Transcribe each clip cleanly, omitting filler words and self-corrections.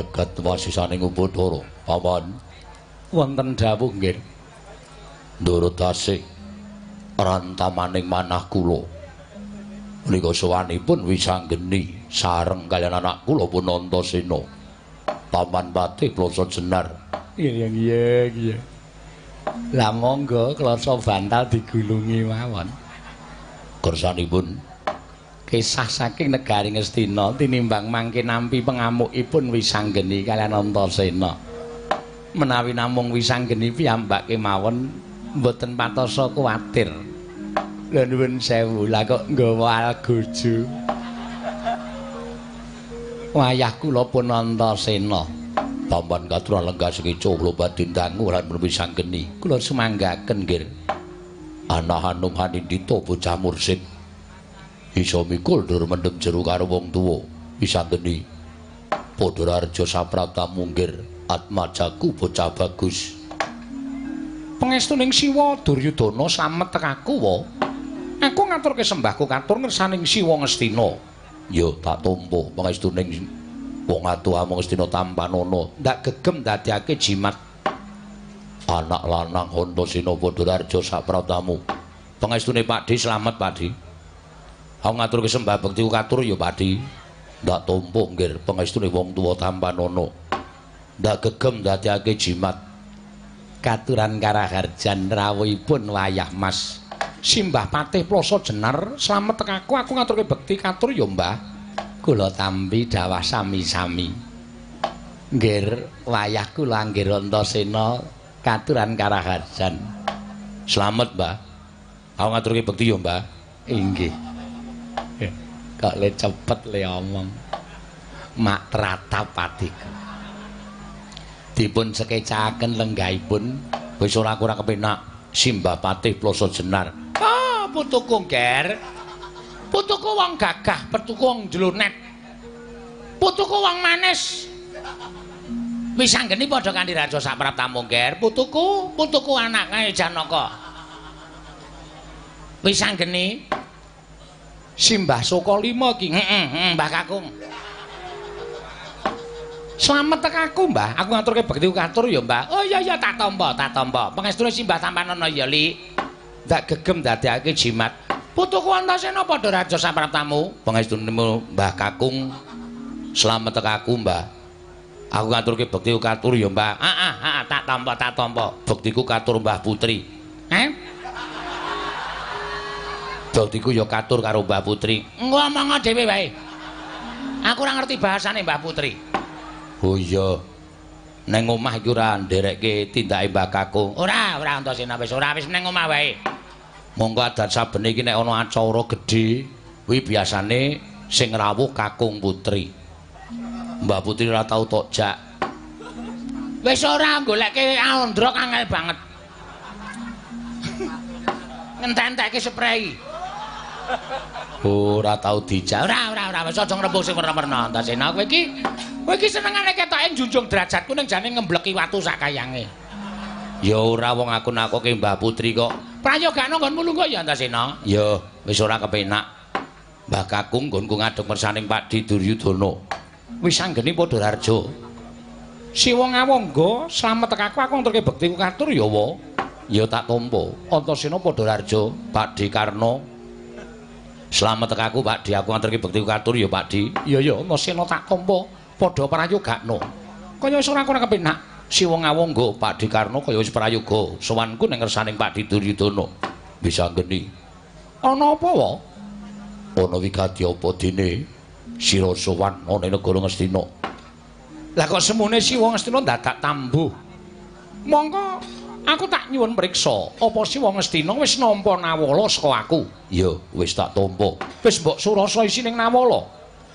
Jagat wasisaning Upacara, Paman. Wonten dawuh nggih. Ndara tasih rantamaning manah kula. Menika sowanipun Wisanggeni sareng kaliyan anak kula pun Antasena. Paman Patih Klasa Jenar. Iya iya iya. Lah monggo klasa bantal digulungi mawon. Kersanipun kisah saking negari Ngastina tinimbang mangke nampi pengamukipun Wisanggeni kaliyan Antasena. Menawi namung Wisanggeni piyambak kemawon mboten patosa kuwatir. Lha nuwun sewu, lah kok nggawa algojo. Wayah kula pun Antasena. Paman katuran lenggah sekica kula badhe dangu lan Wisanggeni. Kula sumanggaken nggih. Ana Hanum Hanindita bocah mursid. Iso mikul dur mendem jero karo wong tuwa. Wisanggeni padha raharja sapratamu nggir atmajaku bocah bagus. Pangestuning Siwa Duryudana slamet tekaku wa. Aku ngaturke sembahku katur ngersaning Siwa Ngastina. Ya tak tampa pangestuning wong atuh amung Ngastina tampanana. Ndak gegem dadekake jimat. Anak lanang Antasena padha raharja sapratamu. Pangestune Pakdhe slamet Pakdhe. Aku ngaturke sembah bektiku katur ya Pakdhe. Ndak tampa nggir pangestune wong tuwa tampanana. Ndak gegem dadekake jimat. Katuran karaharjan rawuhipun wayah Mas. Simbah Patih Plasa Jenar slamet tekaku aku ngaturke bekti katur ya Mbah. Kula tampi dawah sami-sami. Nggir wayah kula anggir Antasena katuran karaharjan. Slamet Mbah. Aku ngaturke bekti ya Mbah. Inggih. Kok le cepet le omong. Mak tratap atiku. Dipun sekecaken lenggahipun wis ora kurang kepenak Simbah Patih Plasa Jenar. Ah, putuku ngger. Putuku wong gagah, putuku wong jlonet. Putuku wong manis. Wisanggeni padha kanthi raja sapraptamu ngger. Putuku, putuku anake Janaka. Wisanggeni Simbah Sukalima iki. Heeh, Mbah Kakung. Slamet tekaku, Mbah. Aku ngaturke bekti katur ya, Mbah. Oh iya iya tak tampa, tak tampa. Pangestune Simbah tampanana ya, Li. Ndak gegem dadekake jimat. Putuku Antasena padha raja sapraptamu. Pangestune Mbah Kakung. Slamet tekaku, Mbah. Aku ngaturke bekti katur ya, Mbah. Heeh, heeh, tak tampa, tak tampa. Bektiku katur Mbah Putri. Eh? Bektiku ya katur karo Mbah Putri. Ngomong dhewe wae. Aku ora ngerti bahasane Mbah Putri. Oh iya. Neng omah iki ora nderekke tindake Mbah Kakung. Ora, ora Antasena wis ora wis neng omah wae. Monggo adat saben iki nek ana acara gedhe, kuwi biasane sing rawuh Kakung Putri. Mbah Putri ora tau tok jak. Wis ora goleke androk angel banget. Ngentek-entekke sprei. Ora tau dijak. Ora, ora, ora wis aja ngrembug sing werna-werna Antasena. Kowe iki kowe iki senengane ketoke njunjung derajatku ning jane ngembleki watu sak kayange. Ya ora wong aku nakoke Mbah Putri kok. Prayogane nggonmu lungguh ya Antasena. Ya wis ora kepenak. Mbah Kakung nggonku ngadeg mersaning Pakdhe Duryudana. Wisanggeni padha raharja. Siwa ngawangga slamet tekaku aku ngaturke bektiku katur ya wa. Ya tak tampa. Antasena padha raharja, Pakdhe Karna. Slamet tekaku Pakdhe, aku ngaturke bektiku katur ya Pakdhe. Iya ya Antasena tak tampa. Padha prayogakno. Kaya wis ora kurang kepenak. Siwa ngawangga Pakdhe Karna kaya wis prayoga. Sowanku ning ngersaning Pakdhe Duryudana. Wisanggeni. Ana apa wa? Ana wigati apa dene sira sowan ana ing negara Ngastina. Lah kok semune Siwa Ngastina dadak tambuh. Mongko aku tak nyuwun priksa, apa Siwa Ngastina wis nampa nawala saka aku? Ya, wis tak tampa. Wis mbok surasa isining nawala.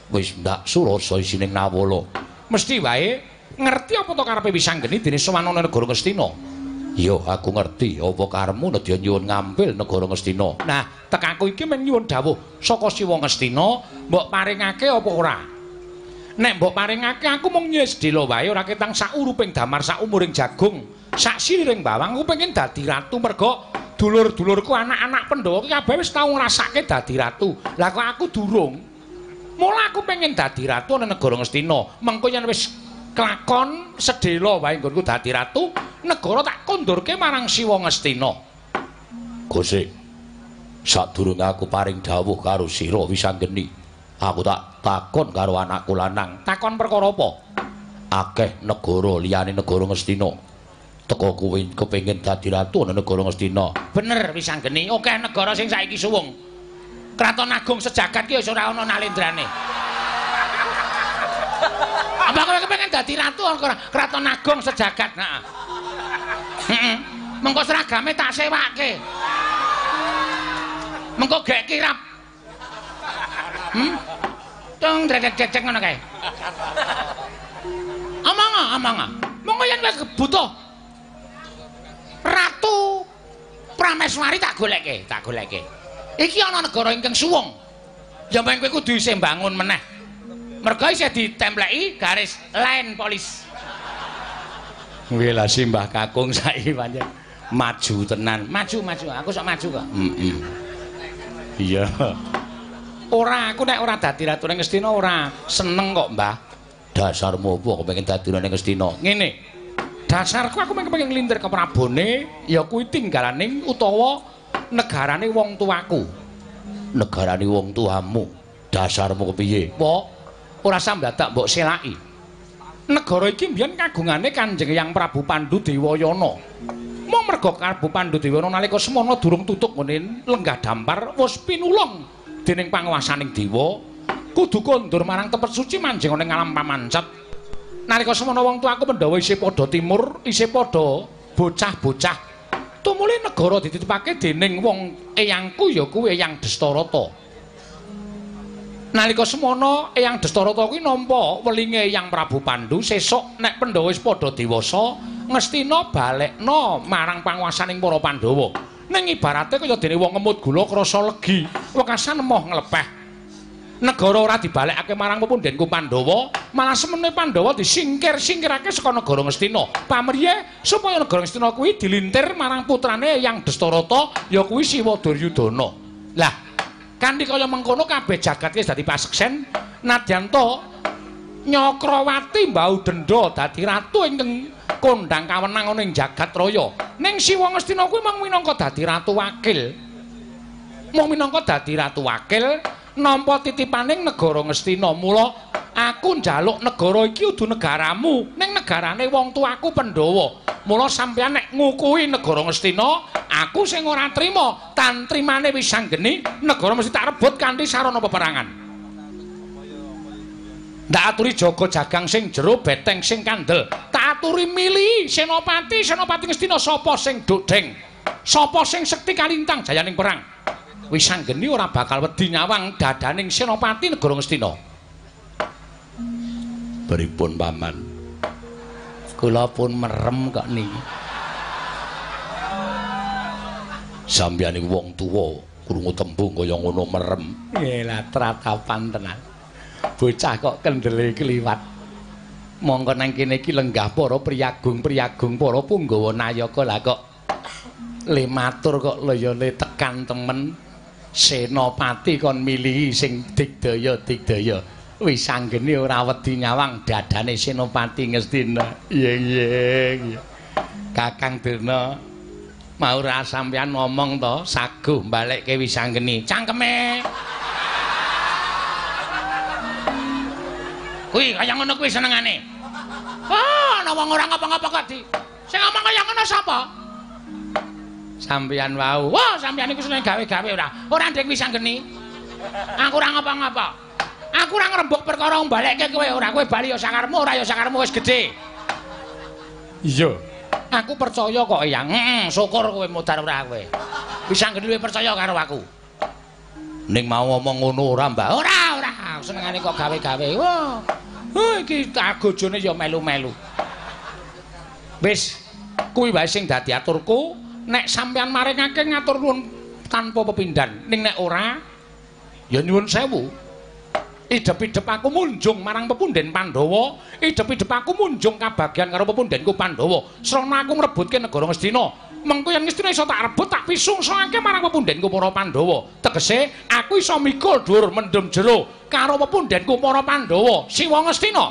Wis ndak surasa isining nawala. Mesti wae ngerti apa to karepe Wisanggeni dene sowan ana negara Ngastina? Ya, aku ngerti apa karepmu nedya nyuwun ngampil negara Ngastina. Nah, tekaku iki men nyuwun dawuh saka Siwa Ngastina, mbok paringake apa ora? Nek mbok paringake aku mung nyesdela wae ora ketang sak uruping damar, sak umuring jagung, sak siliring bawang, aku pengen dadi ratu merga dulur-dulurku anak-anak Pandhawa ki kabeh wis tau ngrasake dadi ratu. Lah kok aku durung. Mula aku pengen dadi ratu ana negara Ngastina. Mengko yen wis Klakon sedhela wae nggonku dadi ratu, negara tak kondurke marang Siwa Ngastina. Gosik, sadurunge aku paring dawuh karo sira Wisanggeni, aku tak takon karo anakku lanang. Takon perkara apa? Akeh negara liyane negara Ngastina. Teko kuwi kepengin dadi ratu ana negara Ngastina. Bener Wisanggeni, akeh negara sing saiki suwung. Kraton Agung sejagat ki wis ora ana nalendrane. Apa kowe kepengin dadi ratu ana Kraton Agung sejagat? Heeh. Heeh. Mengko seragame tak sewake. Mengko gek kirap. Tung dredeg-dredeg ngono kae. Amanga, amanga. Mengko yen kowe butuh Ratu Prameswari tak goleke, tak goleke. Iki ana negara ingkang suwung. Ya meng kowe kudu isih mbangun meneh. Mergo isih ditempleki garis line polis. Nggih lah Simbah Kakung saiki pancen maju tenan. Maju, maju. Aku sok maju kok. Heeh. Iya. Ora, aku nek ora dadi ratune Ngastina ora seneng kok, Mbah. Dasarmu apa kepengin dadi ratune Ngastina? Ngene. Dasarku aku mung kepengin nglintir ke Prabone ya kuwi tinggalaning utawa negarane wong tuaku. Negarane wong tuamu. Dasarmu kepiye? Pok, ora sambadak mbok selaki. Negara iki mbiyen kagungane Kanjeng Hyang Prabu Pandu Dewayana. Mung merga Prabu Pandu Dewayana nalika semana durung tutuk nggone lenggah dampar wis pinulung dening panguwasaning dewa, kudu kondur marang tepet suci manjing ana ing alam pamancet. Nalika semana wong tuaku Pandhawa isih padha timur, isih padha bocah-bocah. Tumuli negara dititipake dening wong eyangku ya kuwi Eyang Destarata. Nalika semana Eyang Destarata kuwi nampa welinge Eyang Prabu Pandu, sesuk nek Pandhawa wis padha dewasa, Ngastina balekna marang panguwasaning para Pandhawa. Ning ibarate kaya dene wong ngemut gula krasa legi, wekasan emoh nglepeh. Negara ora dibalekake marang pepundhenku Pandhawa, malah semene Pandhawa disingkir-singkirake saka negara Ngastina. Pamriye supaya negara Ngastina kuwi dilintir marang putrane Eyang Destarata, ya kuwi Siwa Duryudana. Lah, kanthi kaya mengkono kabeh jagat wis dadi paseksen, nadyan to Nyakrawati mbau denda dadi ratu ingkang kondhang kawenang ana ing jagat raya. Ning Siwa Ngastina kuwi mung minangka dadi ratu wakil. Mung minangka dadi ratu wakil nampa titipaning negara Ngastina. Mula aku njaluk negara iki udu negaramu, ning negarane wong tuaku Pandhawa. Mula sampeyan nek ngukuhi negara Ngastina, aku sing ora trima. Tantrimane Wisanggeni, negara mesti tak rebut kanthi sarana peperangan. Tak aturi jaga jagang sing jero, beteng sing kandel. Tak aturi mili senopati, senopati Ngastina sapa sing dodeng, sapa sing sekti kalintang jayaning perang. Wisanggeni ora bakal wedi nyawang dadaning senopati negara Ngastina. Pripun paman? Kula pun merem kok niki. Sampeyan iku wong tuwa, krungu tembung kaya ngono merem. Nggih lah tratapan tenan. Bocah kok kendele kliwat. Mongko nang kene iki lenggah para priyagung-priyagung para punggawa nayaka lah kok le matur kok leyane tekan temen. Senopati kon milihi sing digdaya-digdaya. Wisanggeni ora wedi nyawang dadane Senopati Ngastina. Iya iya. Kakang Durna mau ora sampeyan ngomong to saguh balekke Wisanggeni. Cangkeme. Kuwi kaya ngono kuwi senengane. Ah, ana wong ora ngapa-ngapa kok di. Sing ngomong kaya ngono sapa? Sampeyan wau. Wah, sampeyan iku seneng gawe-gawe ora. Ora ndek Wisanggeni. Aku ora ngapa-ngapa. Aku ora ngrembug perkara mbalekke kowe ora. Kowe bali ya sakarepmu, ora ya sakarepmu wis gedhe. Iya. Aku percaya kok, Eyang. Heeh, syukur kowe modar ora kowe. Wisanggeni luwih percaya karo aku. Ning mau ngomong ngono ora, Mbah? Ora, ora. Senengane kok gawe-gawe. Wah. Iki agojone ya melu-melu. Wis, kuwi wae sing dadi aturku. Nek sampeyan maringake ngatur nuwun tanpa pepindhan. Ning nek ora ya nyuwun sewu. Idep-idep aku munjung marang pepundhen Pandhawa, idep-idep aku munjung kabagyan karo pepundhenku Pandhawa. Srana aku ngrebutke negara Ngastina. Mengko yen Ngastina iso tak rebut, tak pisungsungake marang pepundhenku para Pandhawa. Tegese aku iso mikul dhuwur mendem jero karo pepundhenku para Pandhawa, Siwa Ngastina.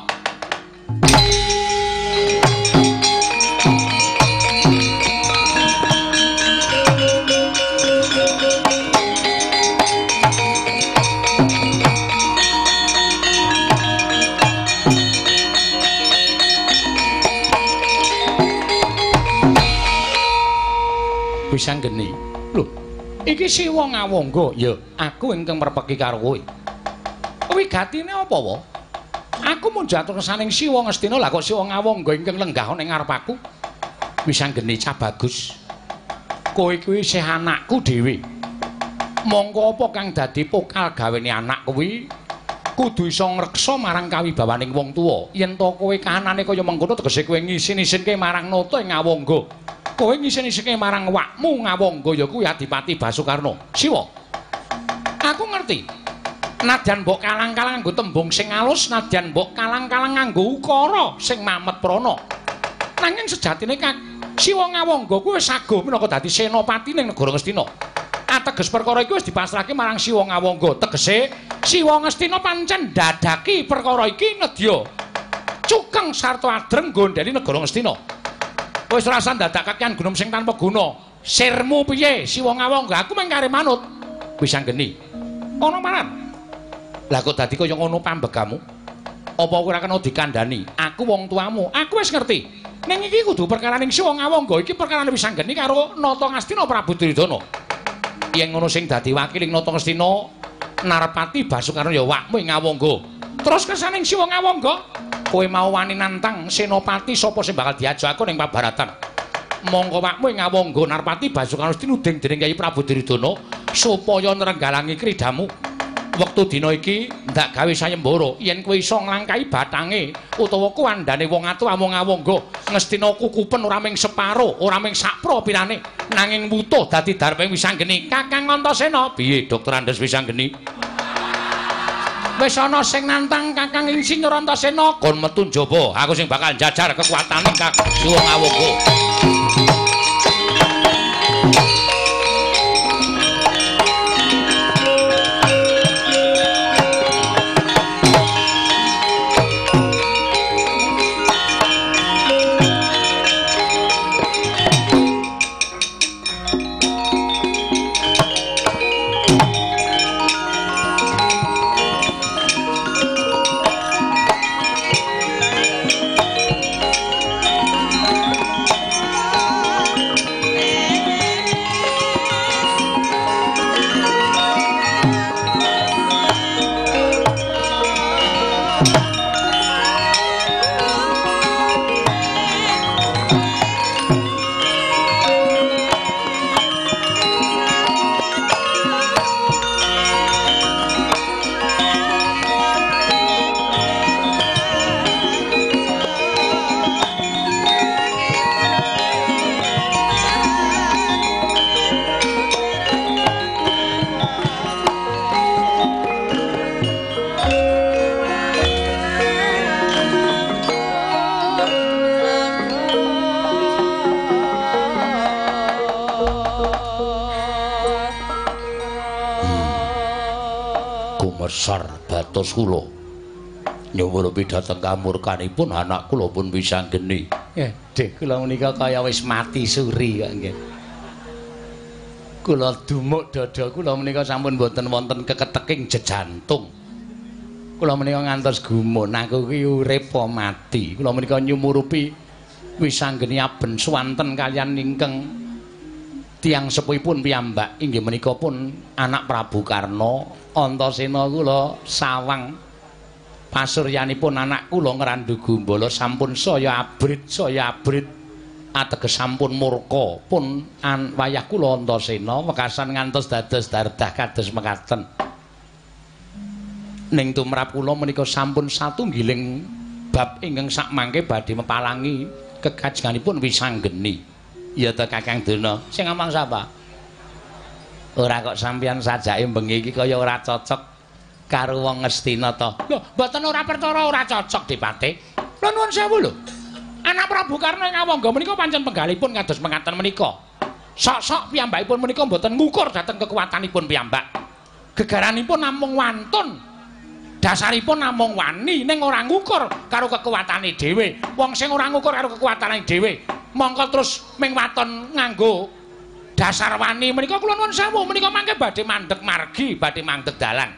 Wisanggeni. Lho, iki Siwa Ngawangga. Ya, aku ingkang merpeki karo kowe. Wigatine apa wa? Aku mung jatur saning Siwa Ngastina, lah kok Siwa Ngawangga ingkang lenggah ning ngarep aku. Wisanggeni cah bagus. Kowe kuwi isih anakku dhewe. Mongko apa kang dadi pokal gawene anak kuwi kudu iso ngreksa marang kawibawaning wong tuwa. Yen to kowe kahanane kaya mengkono tegese kowe ngisin-isinke marang Nata ing Ngawangga. Kowe ngisin-isinke marang wakmu Ngawangga ya kuwi Adipati Basukarna. Siwa. Aku ngerti. Nadyan mbok kalang-kalang nganggo tembung sing alus, nadyan mbok kalang-kalang nganggo ukara sing mamet prana. Nanging sejatine Siwa Ngawangga kuwi wis saguh minangka dadi senopati ning negara Ngastina. Ateges perkara iki wis dipasrahke marang Siwa Ngawangga. Tegese Siwa Ngastina pancen ndadaki perkara iki nedya cukeng sarta adreng nggondheli negara Ngastina. Wis rasa ndadak kakean gunung sing tanpa guna. Sirmu piye Siwa Ngawangga? Aku mung kare manut. Wisanggeni. Ana maran. Lah kok dadi kaya ngono pambegamu? Apa kowe ora kena dikandhani? Aku wong tuamu, aku wis ngerti. Ning iki kudu perkaraning Siwa Ngawangga, iki perkarane Wisanggeni karo Nata Ngastina Prabu Duryudana. Yen ngono sing dadi wakiling Nata Ngastina Narpati Basukarna ya wakmu ing Ngawangga. Terus kesaning Siwa Ngawangga, kowe mau wani nantang senopati sapa sing bakal diajak aku ning pabaratan. Mongko wakmu ing Ngawangga Narpati Basukarna dinuding dening Kyai Prabu Duryudana supaya nrenggalangi kridamu. Wektu dina iki ndak gawe sayembara yen kowe iso nglangkahi batange utawa kuwandane wong atu amung Ngawangga Ngastina kukupen ora ming separo, ora ming sakpro pirane, nanging wutuh dadi darping Wisanggeni. Kakang Antasena, piye Dokter Andes Wisanggeni? Wis ana sing nantang Kakang Insinyur Antasena, kon metu njaba, aku sing bakal njajar kekuatane Kakang Siwa Ngawangga. Gumesar batos kula nyuwun pidhateng kamurkanipun anak kula pun Wisanggeni. Dik kula menika kaya wis mati suri kok nggih. Kula dumuk dada kula menika sampun mboten wonten keketeking jejantung. Kula menika ngantos gumun aku ki urip apa mati. Kula menika nyumurupi Wisanggeni aben swanten kaliyan ingkang tiyang sepuhipun piyambak inggih menika pun anak Prabu Karna. Antasena kula sawang pasuryanipun anak kula Ngrandu Gumbala sampun saya abrit ateges sampun murka pun wayah kula Antasena wekasan ngantos dados dardah kados mekaten. Ning tumrap kula menika sampun satunggiling bab ingkang sakmangke badhe mepalangi kekajenganipun Wisanggeni. Ya ta Kakang Dana, sing ngomong sapa? Ora kok sampeyan sajake bengi iki kaya ora cocok karo wong Ngastina to. Lho, mboten ora perkara ora cocok Dipate. Lho nuwun sewu lho. Anak Prabu Karna ing Ngawangga menika pancen penggalipun kados mekaten menika. Sok-sok piyambakipun menika mboten ngukur dhateng kekuatanipun piyambak. Gegaranipun namung wantun. Dasaripun namung wani ning ora ngukur karo kekuatane dhewe. Wong sing ora ngukur karo kekuatane dhewe, mongko terus ming waton nganggo dasar wani menika kula nuwun sewu menika mangke badhe mandeg margi, badhe mandeg dalan.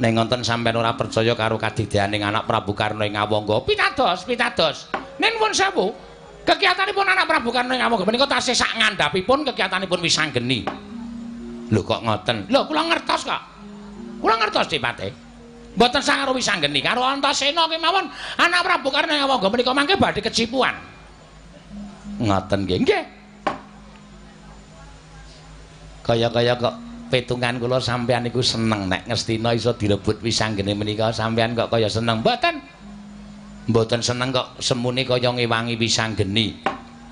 Ning ngonten sampeyan ora percaya karo kadigdayaning anak Prabu Karna ing Ngawangga. Pitados, pitados. Ning nuwun sewu. Kekiyatanipun anak Prabu Karna ing Awangga menika tasih sak ngandhapipun kekiyatanipun Wisanggeni. Lho kok ngoten? Lho kula ngertos kok. Kula ngertos Dipate. Mboten sang karo Wisanggeni, karo Antasena kemawon anak Prabu Karna ing Awangga menika mangke badhe kecipuan. Ngoten nggih. Nggih. Kaya-kaya kok petungan kula sampean niku seneng nek Ngastina iso direbut Wisanggeni menika sampean kok kaya seneng. Mboten. Mboten seneng kok semune kaya ngewangi Wisanggeni.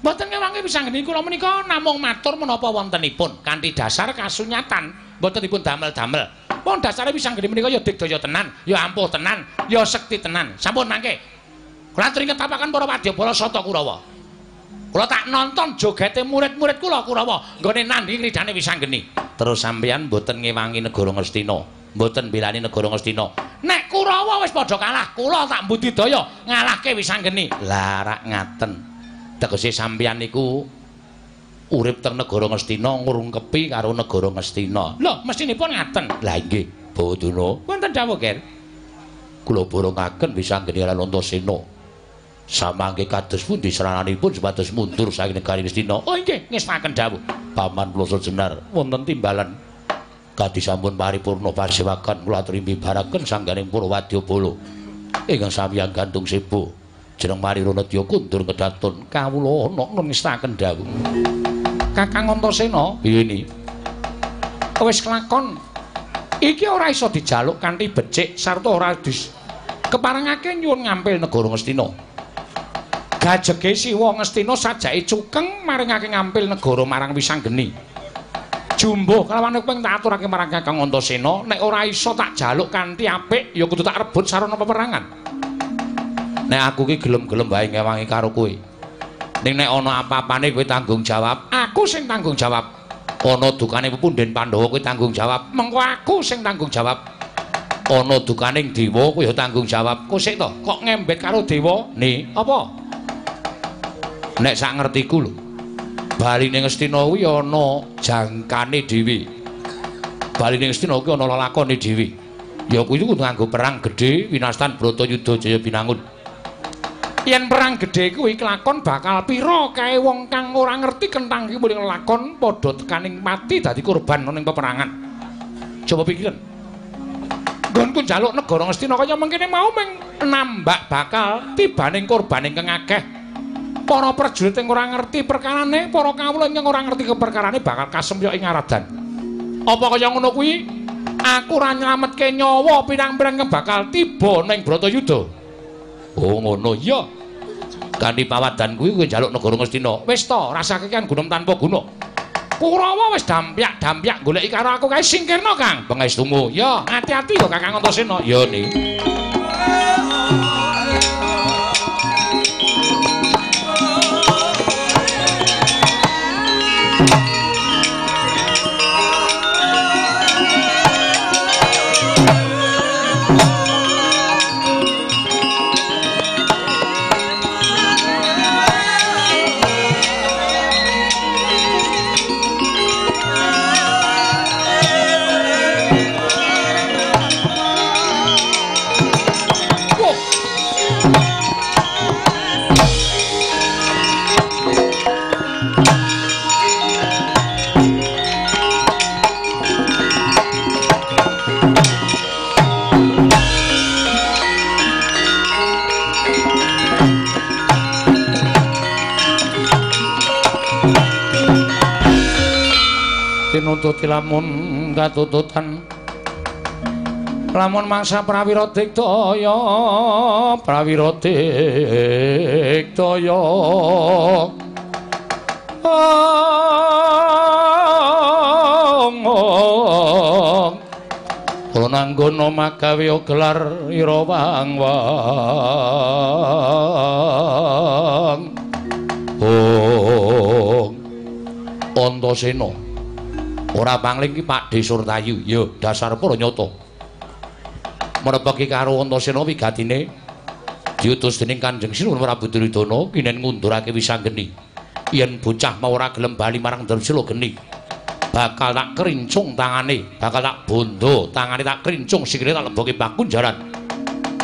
Mboten ngewangi Wisanggeni kula menika namung matur menapa wontenipun kanthi dasar kasunyatan, mboten dipun damel-damel. Wong dasare Wisanggeni menika ya digdaya tenan, ya ampuh tenan, ya sekti tenan. Sampun mangke. Kula aturi ngetapaken para wadyabala Sata Kurawa. Kula tak nonton jogete murid-murid kula Kurawa nggone nandhi kridane Wisanggeni. Terus sampeyan mboten ngewangi negara Ngastina, mboten belani negara Ngastina. Nek Kurawa wis padha kalah, kula tak mbudidaya ngalahke Wisanggeni. Lah rak ngaten. Tegese sampeyan niku urip teng negara Ngastina ngrungkepi karo negara Ngastina. Lho, mestinipun ngaten. Lah nggih, Bawaduna. Wonten dawuh, Ger. Kula borongaken Wisanggeni lan Antasena. Samangke kados pundi serananipun supados mundur saking negari Ngastina. Oh nggih, ngestaken dawuh. Paman Ploso Jenar wonten timbalan kadi sampun paripurna pasewakan kula aturi mibaraken sangganing para wadyabala ingkang samyang gantung sebo jeneng Marironadya kundur kedaton kawula ana ngestaken dawuh. Kakang Antasena, piye ni? Wis kelakon. Iki ora iso dijaluk kanthi becik sarta ora dis keparengake nyuwun ngampil negara Ngastina. Gajege Siwa Ngastina sajake cukeng maringake ngampil negara marang Wisanggeni. Jumbuh kelawan ping tak aturake marang Kakang Antasena, nek ora iso tak jaluk kanthi apik ya kudu tak rebut sarana peperangan. Nek aku ki gelem-gelem wae ngewangi karo kowe. Ning nek ana apa-apane kowe tanggung jawab, aku sing tanggung jawab. Ana dukane pepundhen Pandhawa kowe tanggung jawab, mengko aku sing tanggung jawab. Ana dukaning dewa kowe ya tanggung jawab. Kosik to, kok ngembet karo dewa? Ni, apa? Nek sak ngertiku lho, baline Ngastina kuwi ana jangkane dhewe. Baline Ngastina kuwi ana lelakone dhewe. Ya kuwi kudu nganggo perang gedhe winastan Bratayuda Jaya Binangun. Yen perang gedhe kuwi kelakon bakal pira kae wong kang ora ngerti kentang iki muni lelakon padha tekaning mati dadi korban ana ing peperangan. Coba pikiran. Nggonku njaluk negara Ngastina kaya mengkene mau mung nambak bakal tibaning korban ingkang akeh. Para prajurit ing ora ngerti perkarane, para kawula ingkang ora ngerti keperkarane bakal kasemyok ing aradan. Apa kaya ngono kuwi? Aku ora nylametke nyawa pirang-pirang kang bakal tiba ning Bratayuda. Oh ngono ya. Kanthi pawadan kuwi kowe njaluk negara Ngastina. Wis to, rasake kan gunung tanpa guna. Kurawa wis dampyak-dampyak goleki karo aku kae singkirna, Kang. Pangestumu. Ya, ati-ati kok Kakang Antasena. Ya ni. Tinututi lamun katututan lamun mangsa prawira digdaya prawira digdaya Prananggana magawe gelar ira wang wang Ong Antasena ora pangling ki Pakdhe Surtayu ya dasar para nyata merepeki karo Antasena wigatine diutus dening Kanjeng Sinuwun Prabu Duryudana kinen ngundurake Wisanggeni yen bocah mau ora gelem bali marang Dremsila geni bakal tak krincung tangane bakal tak bondo tangane tak krincung sikile tak leboke pakunjaran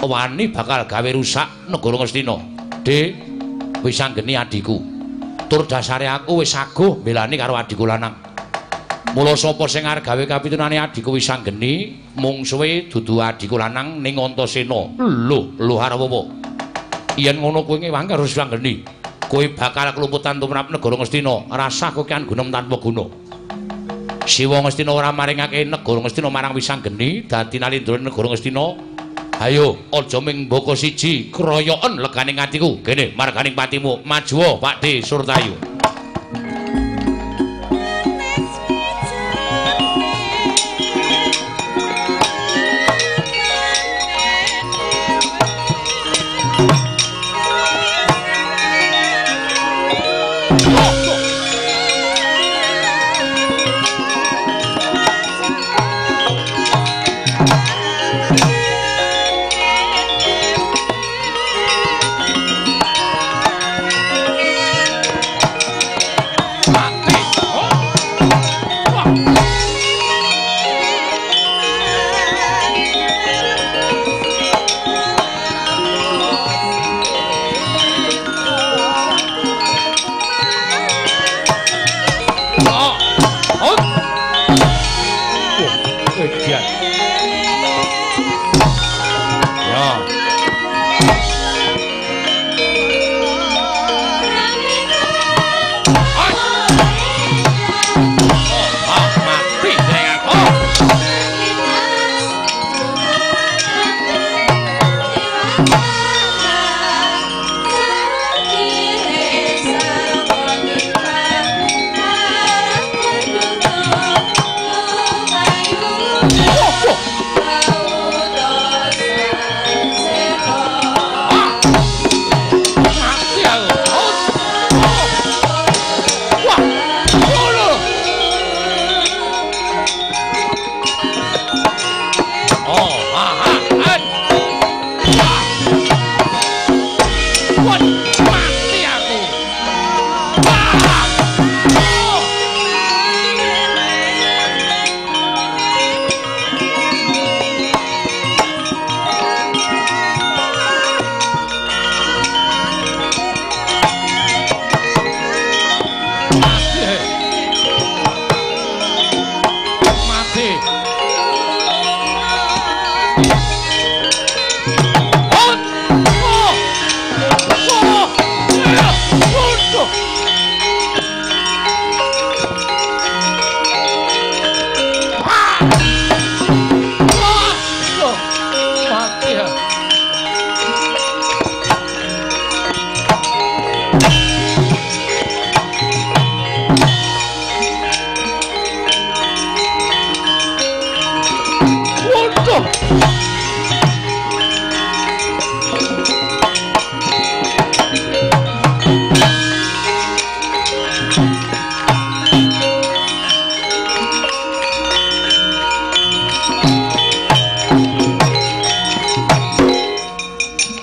wani bakal gawe rusak negara Ngastina. Dik Wisanggeni adhiku. Tur dasare aku wis saguh mbelani karo adhiku lanang. Mula sapa sing arep gawe kapitunane adhiku Wisanggeni, mungsuhe dudu adhiku lanang ning Antasena. Lho, lho arep apa? Yen ngono kowe ngewang karo Wisanggeni, kowe bakal klumputan tumrap negara Ngastina. Rasah kokean gunem tanpa guna. Siwa Ngastina ora maringake negara Ngastina marang Wisanggeni, dadi nalindra negara Ngastina. Ayo, aja ming mbaka siji, kroyoken leganing atiku. Kene marganing patimu, majuwa Pakde Surtayu.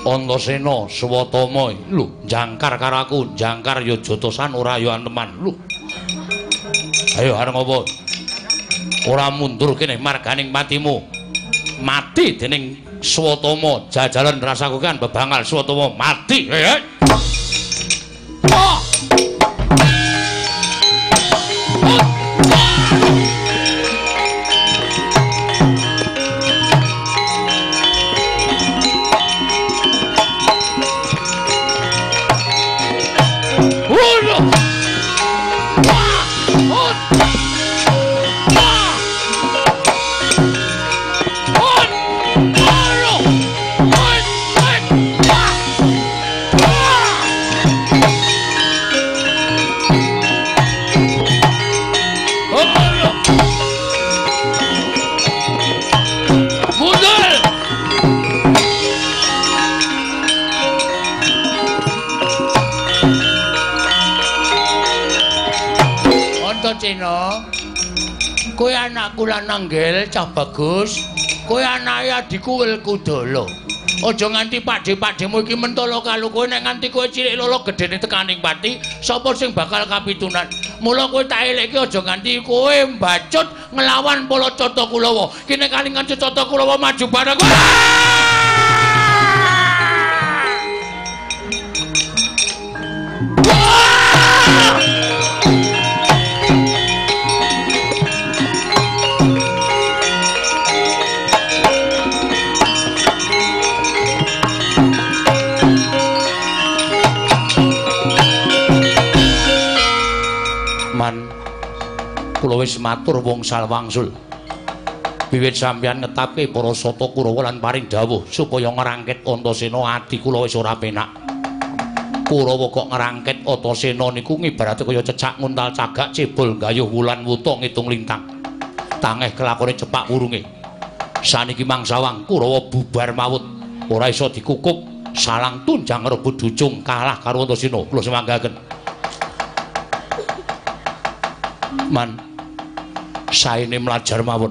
Antasena Swatama lho jangkar karo aku, jangkar ya jotosan ora ya aneman lho. Ayo arep ngopo? Ora mundur kene marganing patimu. Mati dening Swatama, jajalan rasaku kan bebangal Swatama mati. Hei. Oh. Kowe anakku lanang gel cah bagus. Kowe anake adhiku Welkudala. Aja nganti pakde-pakdemu iki mentolo karo kowe, nek nganti kowe cilik lolo gedene tekaning pati, sapa sing bakal kapitunan. Mula kowe tak elekke aja nganti kowe mbacut nglawan para Cata Kulawa. Kene kalingan Cata Kulawa maju bareng. Kula wis matur wongsal wangsul. Wiwit sampeyan ngetapke para sata Kurawa lan paring dawuh supaya ngrangkit Antasena, ati kula wis ora penak. Kurawa kok ngrangkit Antasena niku ngibarate kaya cecak nguntal cagak, cebol gayuh wulan wuta ngitung lintang. Tangeh kelakone cepak wurunge. Saniki mangsawang Kurawa bubar mawut, ora iso dikukup, salang tunjang rebut ducung kalah karo Antasena. Kula semanggaken. Man, saene mlajar mawon.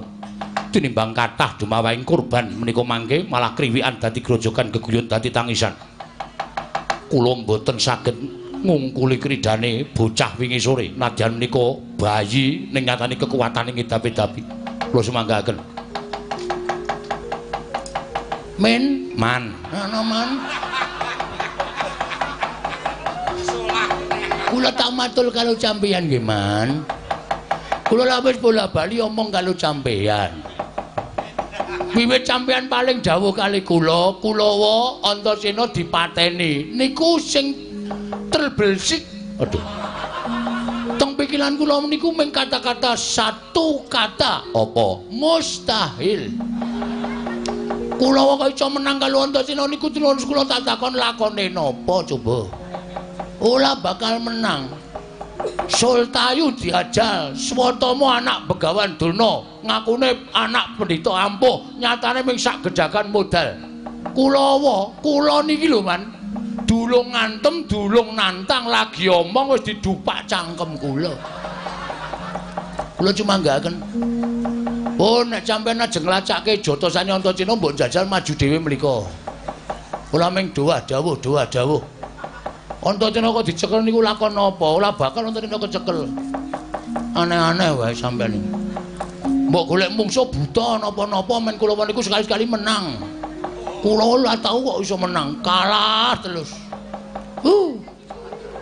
Tinimbang kathah dumawahing kurban menika mangke malah kriwikan dadi grojogan geguyon dadi tangisan. Kula mboten saged ngungkuli kridane bocah wingi sore, nadyan menika bayi ning nyatane kekuatane ngedapi-dapi. Kula sumanggaken. Men, man, ana man. Kula tak matul karo sampeyan nggih, Man. Kula lha wis bola-bali omong karo sampeyan. Wiwit sampeyan paling dawuh kali kula, Kulawa Antasena dipateni. Niku sing terbelsik. Aduh. Teng pikiran kula niku mung kata-kata satu kata. Apa? Mustahil. Kulawa kok iso menang karo Antasena niku terus kula tak takon lakone napa coba. Ora bakal menang. Sultayu diajal, Swatama anak Begawan Durna, ngakune anak pendhita ampuh, nyatane mung sak gejagan modal. Kulawa, kula niki lho, Man. Dulung ngantem, dulung nantang, lagi omong wis didupak cangkem kula. Kula cuma nggaken. Oh, nek sampeyan ajeng nglacake jotosane Antasena mbok jajal maju dhewe mlika. Kula mung doah dawuh, doah dawuh. Antasena kok dicekel niku lakon napa? Ora bakal Antasena kecekel. Aneh-aneh wae sampeyan iki. Mbok golek mungsuh buta napa-napa men kula niku sekali-sekali menang. Kula ora tau kok iso menang, kalah terus.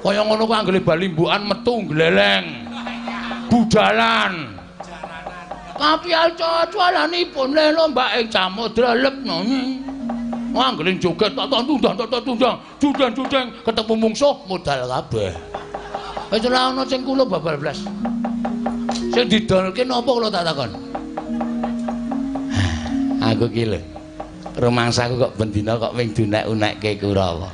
Kaya ngono ku anggere balimbukan metu gleleng. Budalan. Kapial cualanipun lelo mbak ing samudra lepno. Anggere joget tak tundang tak tundang, judang-judang ketemu mungsuh modal kabeh. Wis ora ana sing kula babal blas. Sing didolke napa kula tak takon? Aku ki lho. Rumangsaku kok bendina kok wing dunek-unekke Kurawa.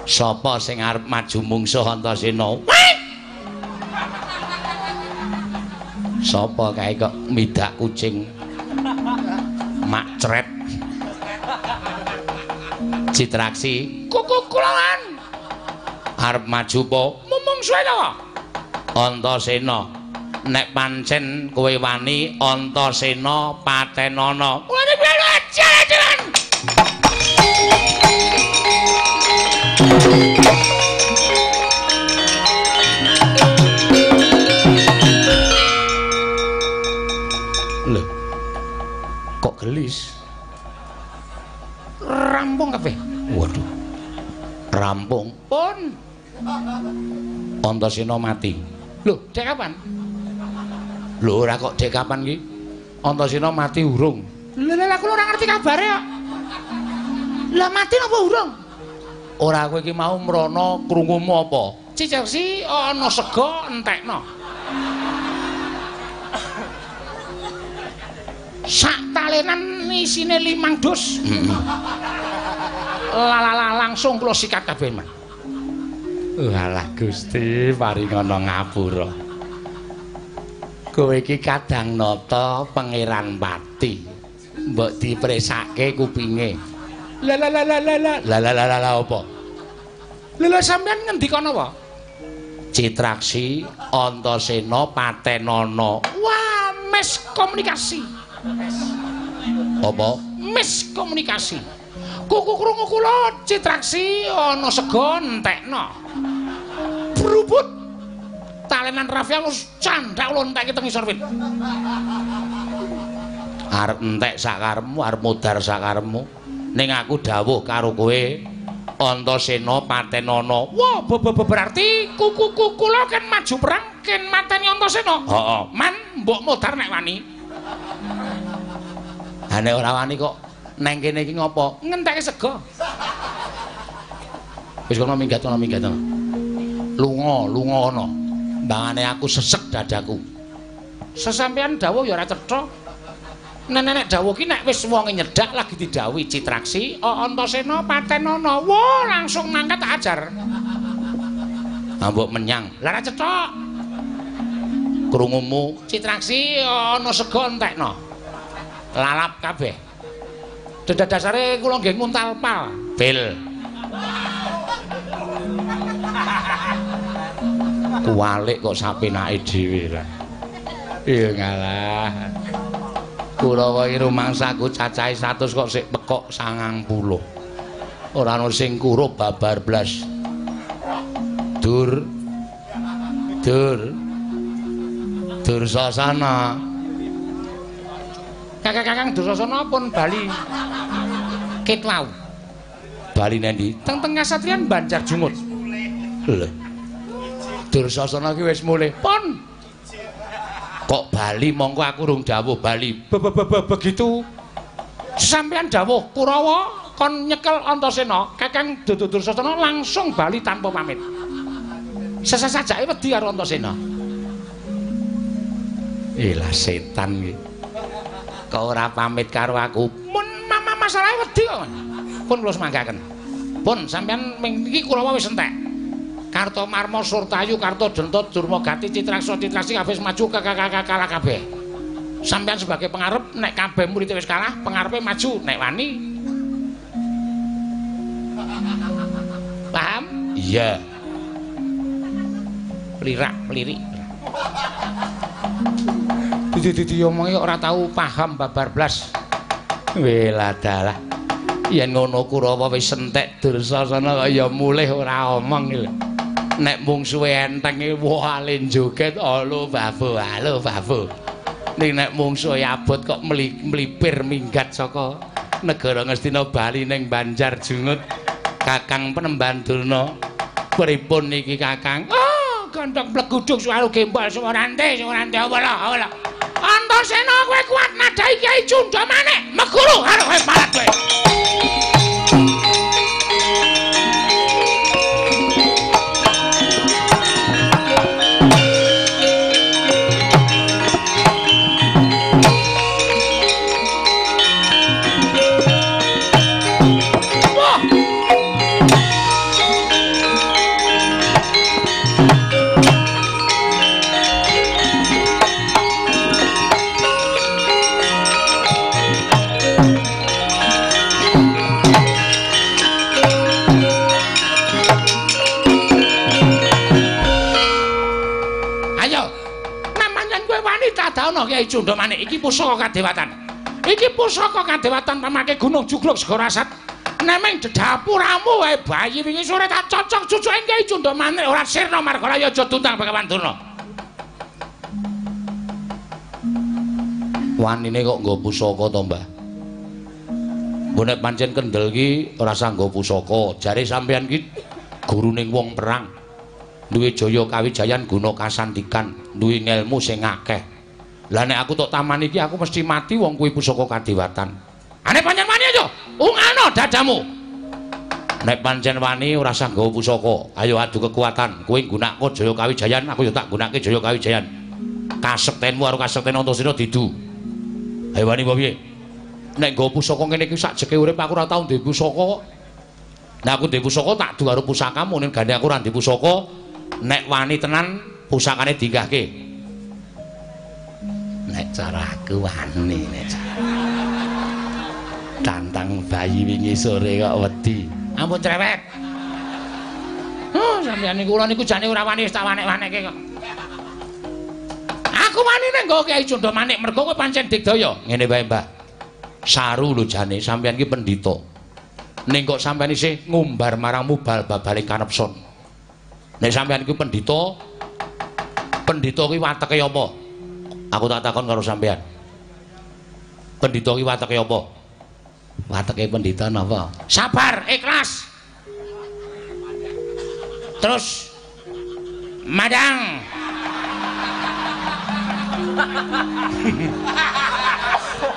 Sapa sing arep maju mungsuh Antasena? Sapa kae kok midak kucing? Makcret. Citraksi kuku kulawan arep maju apa mungsuhe to Antasena. Nek pancen kowe wani Antasena patenana. Lho kok gelis? Rampung kabeh. Waduh. Rampung. Pun. Antasena mati. Lho, dek kapan? Lho ora kok dek kapan iki? Antasena mati urung. Lha lha kula ora ngerti kabare kok. Lah mati napa urung? Ora kowe iki mau mrono krungumu apa? Cicersi ana sega entekno. Sak talenan isine 5 dus. Lalala langsung kula sikat kabeh, Man. Walah Gusti paringana ngapura. Kowe iki kadang nata Pangeran Pati. Mbok dipresake kupinge. La la la la la la. La la la la apa? Lha lha sampean ngendika napa? Citraksi Antasena patenana. Wah, miskomunikasi. Apa? Miskomunikasi. Kuku krungu kula Citraksi ana sega entekno. Brubut. Talenan Rafia wis candhak kula entekke teng ngisor wit. Arep entek sakarepmu, arep modar sakarepmu. Ning aku dawuh karo kowe Antasena patenana. Wah, berarti kuku kula ken maju perang ken mateni Antasena. Heeh. Man mbok modar nek wani. Ha nek ora wani kok neng kene iki ngopo? Ngentekke sega. Wis kono minggat kono minggat. Lunga, lunga kono. Mbangane aku sesek dadaku. Sesampeyan dawuh ya ora cetha. Nek dawuh ki nek wis wonge nyedhak lagi didhawuhi Citraksi, Antasena patenono. Wah, langsung mangkat tak ajar. Mbok menyang. Lah ora cetha. Krungumu Citraksi ana sega entekno. Lalap kabeh. Dasare kula nggih nguntal pal. Bil. Kuwalik kok sapenake dhewe lah. Iya ngalah. Kurawa iki rumangsaku cacahe 100 kok sik pekok 90. Ora ana sing kurup babar blas. Dur. Dur. Dursasana. Kakang-kakang Dursasana pun bali. Ket wau. Bali nendi? Teng tengah satriyan Banjar Jungut. Lho. Dursasana ki wis mulih. Pun. Kok bali mongko aku rung dawuh bali. Begitu sampeyan dawuh Kurawa kon nyekel Antasena, Kakang Dursasana langsung bali tanpa pamit. Sesasajake wedi karo Antasena. Ilah setan iki. Kok ora pamit karo aku? Mun mama masalahe wedi kok. Pun kula semanggaken. Pun sampeyan iki Kurawa wis entek. Kartomarma, Surtayu, Kartodenta, Durmagati, Citraksa, Citraksi kabeh maju kalah kabeh. Sampeyan sebagai pengarep nek kabeh murid wis kalah, pengarepe maju nek wani. Paham? Iya. Lirak, lirik. Didi omongi kok ora tau paham babar blas. Weladalah. Yen ngono Kurawa wis entek Dursasana kaya mulih ora omong iki lho. Nek mungsuhe enteng iki wah joget halo babo halo babo. Ning nek mungsuhe abot kok mlipir minggat saka negara Ngastina bali ning Banjar Jungut. Kakang Penemban Durna pripun iki Kakang? Oh, gondhong plegudung suwaru gembol suwarante suwarante apa lho apa lho. Antasena kowe kuat nadhahi Kyai Cundha Manik meguru karo kowe palat kowe. Kyai Cundha Manik iki pusaka kadewatan. Iki pusaka kadewatan pamake Gunung Jugluk Segara Asat. Nemeng dedapuramu wae bayi wingi sore tak cocok cucuke Kyai Cundha Manik ora sirna marga aja tuntang Bagawan Durna. Wanine kok nggo pusaka to, Mbah? Mbok nek pancen kendel ki ora usah nggo pusaka. Jare sampeyan ki guruning wong perang. Duwe jaya kawijayan guna kasandikan, duwe ngelmu sing akeh. Lah nek aku tok taman iki aku mesti mati wong kuwi pusaka kadewatan. Ane pancen wani aja, ungano dadamu. Nek pancen wani ora usah nggawa pusaka. Ayo adu kekuatan. Kowe nggunakake jaya kawijayan, aku ya tak nggunakake jaya kawijayan. Kasektenmu karo kasekten Antasena didu. Ayo wani apa piye? Nek nggawa pusaka ngene iki sak jeke urip aku ora tau duwe pusaka kok. Nek aku duwe pusaka tak du karo pusakamu, nek gandhe aku ora duwe pusaka, nek wani tenan pusakane dinggahke. Nek caraku wani nek tantang bayi wingi sore kok wedi. Ampun cerewet. Sampeyan niku kula niku jane ora wani wis tak wanek-wanekke kok. Aku wani nek nggo Kyai Cundha Manik mergo kowe pancen digdaya. Ngene wae, Mbah. Saru lho jane sampeyan ki pendhita. Ning kok sampeyan isih ngumbar marang mubal babaling kanepson. Nek sampeyan ki pendhita, pendhita ki wateke apa? Aku tak takon karo sampeyan. Pendhita ki wateke apa? Wateke pendhita napa? Sabar, ikhlas. Terus madang.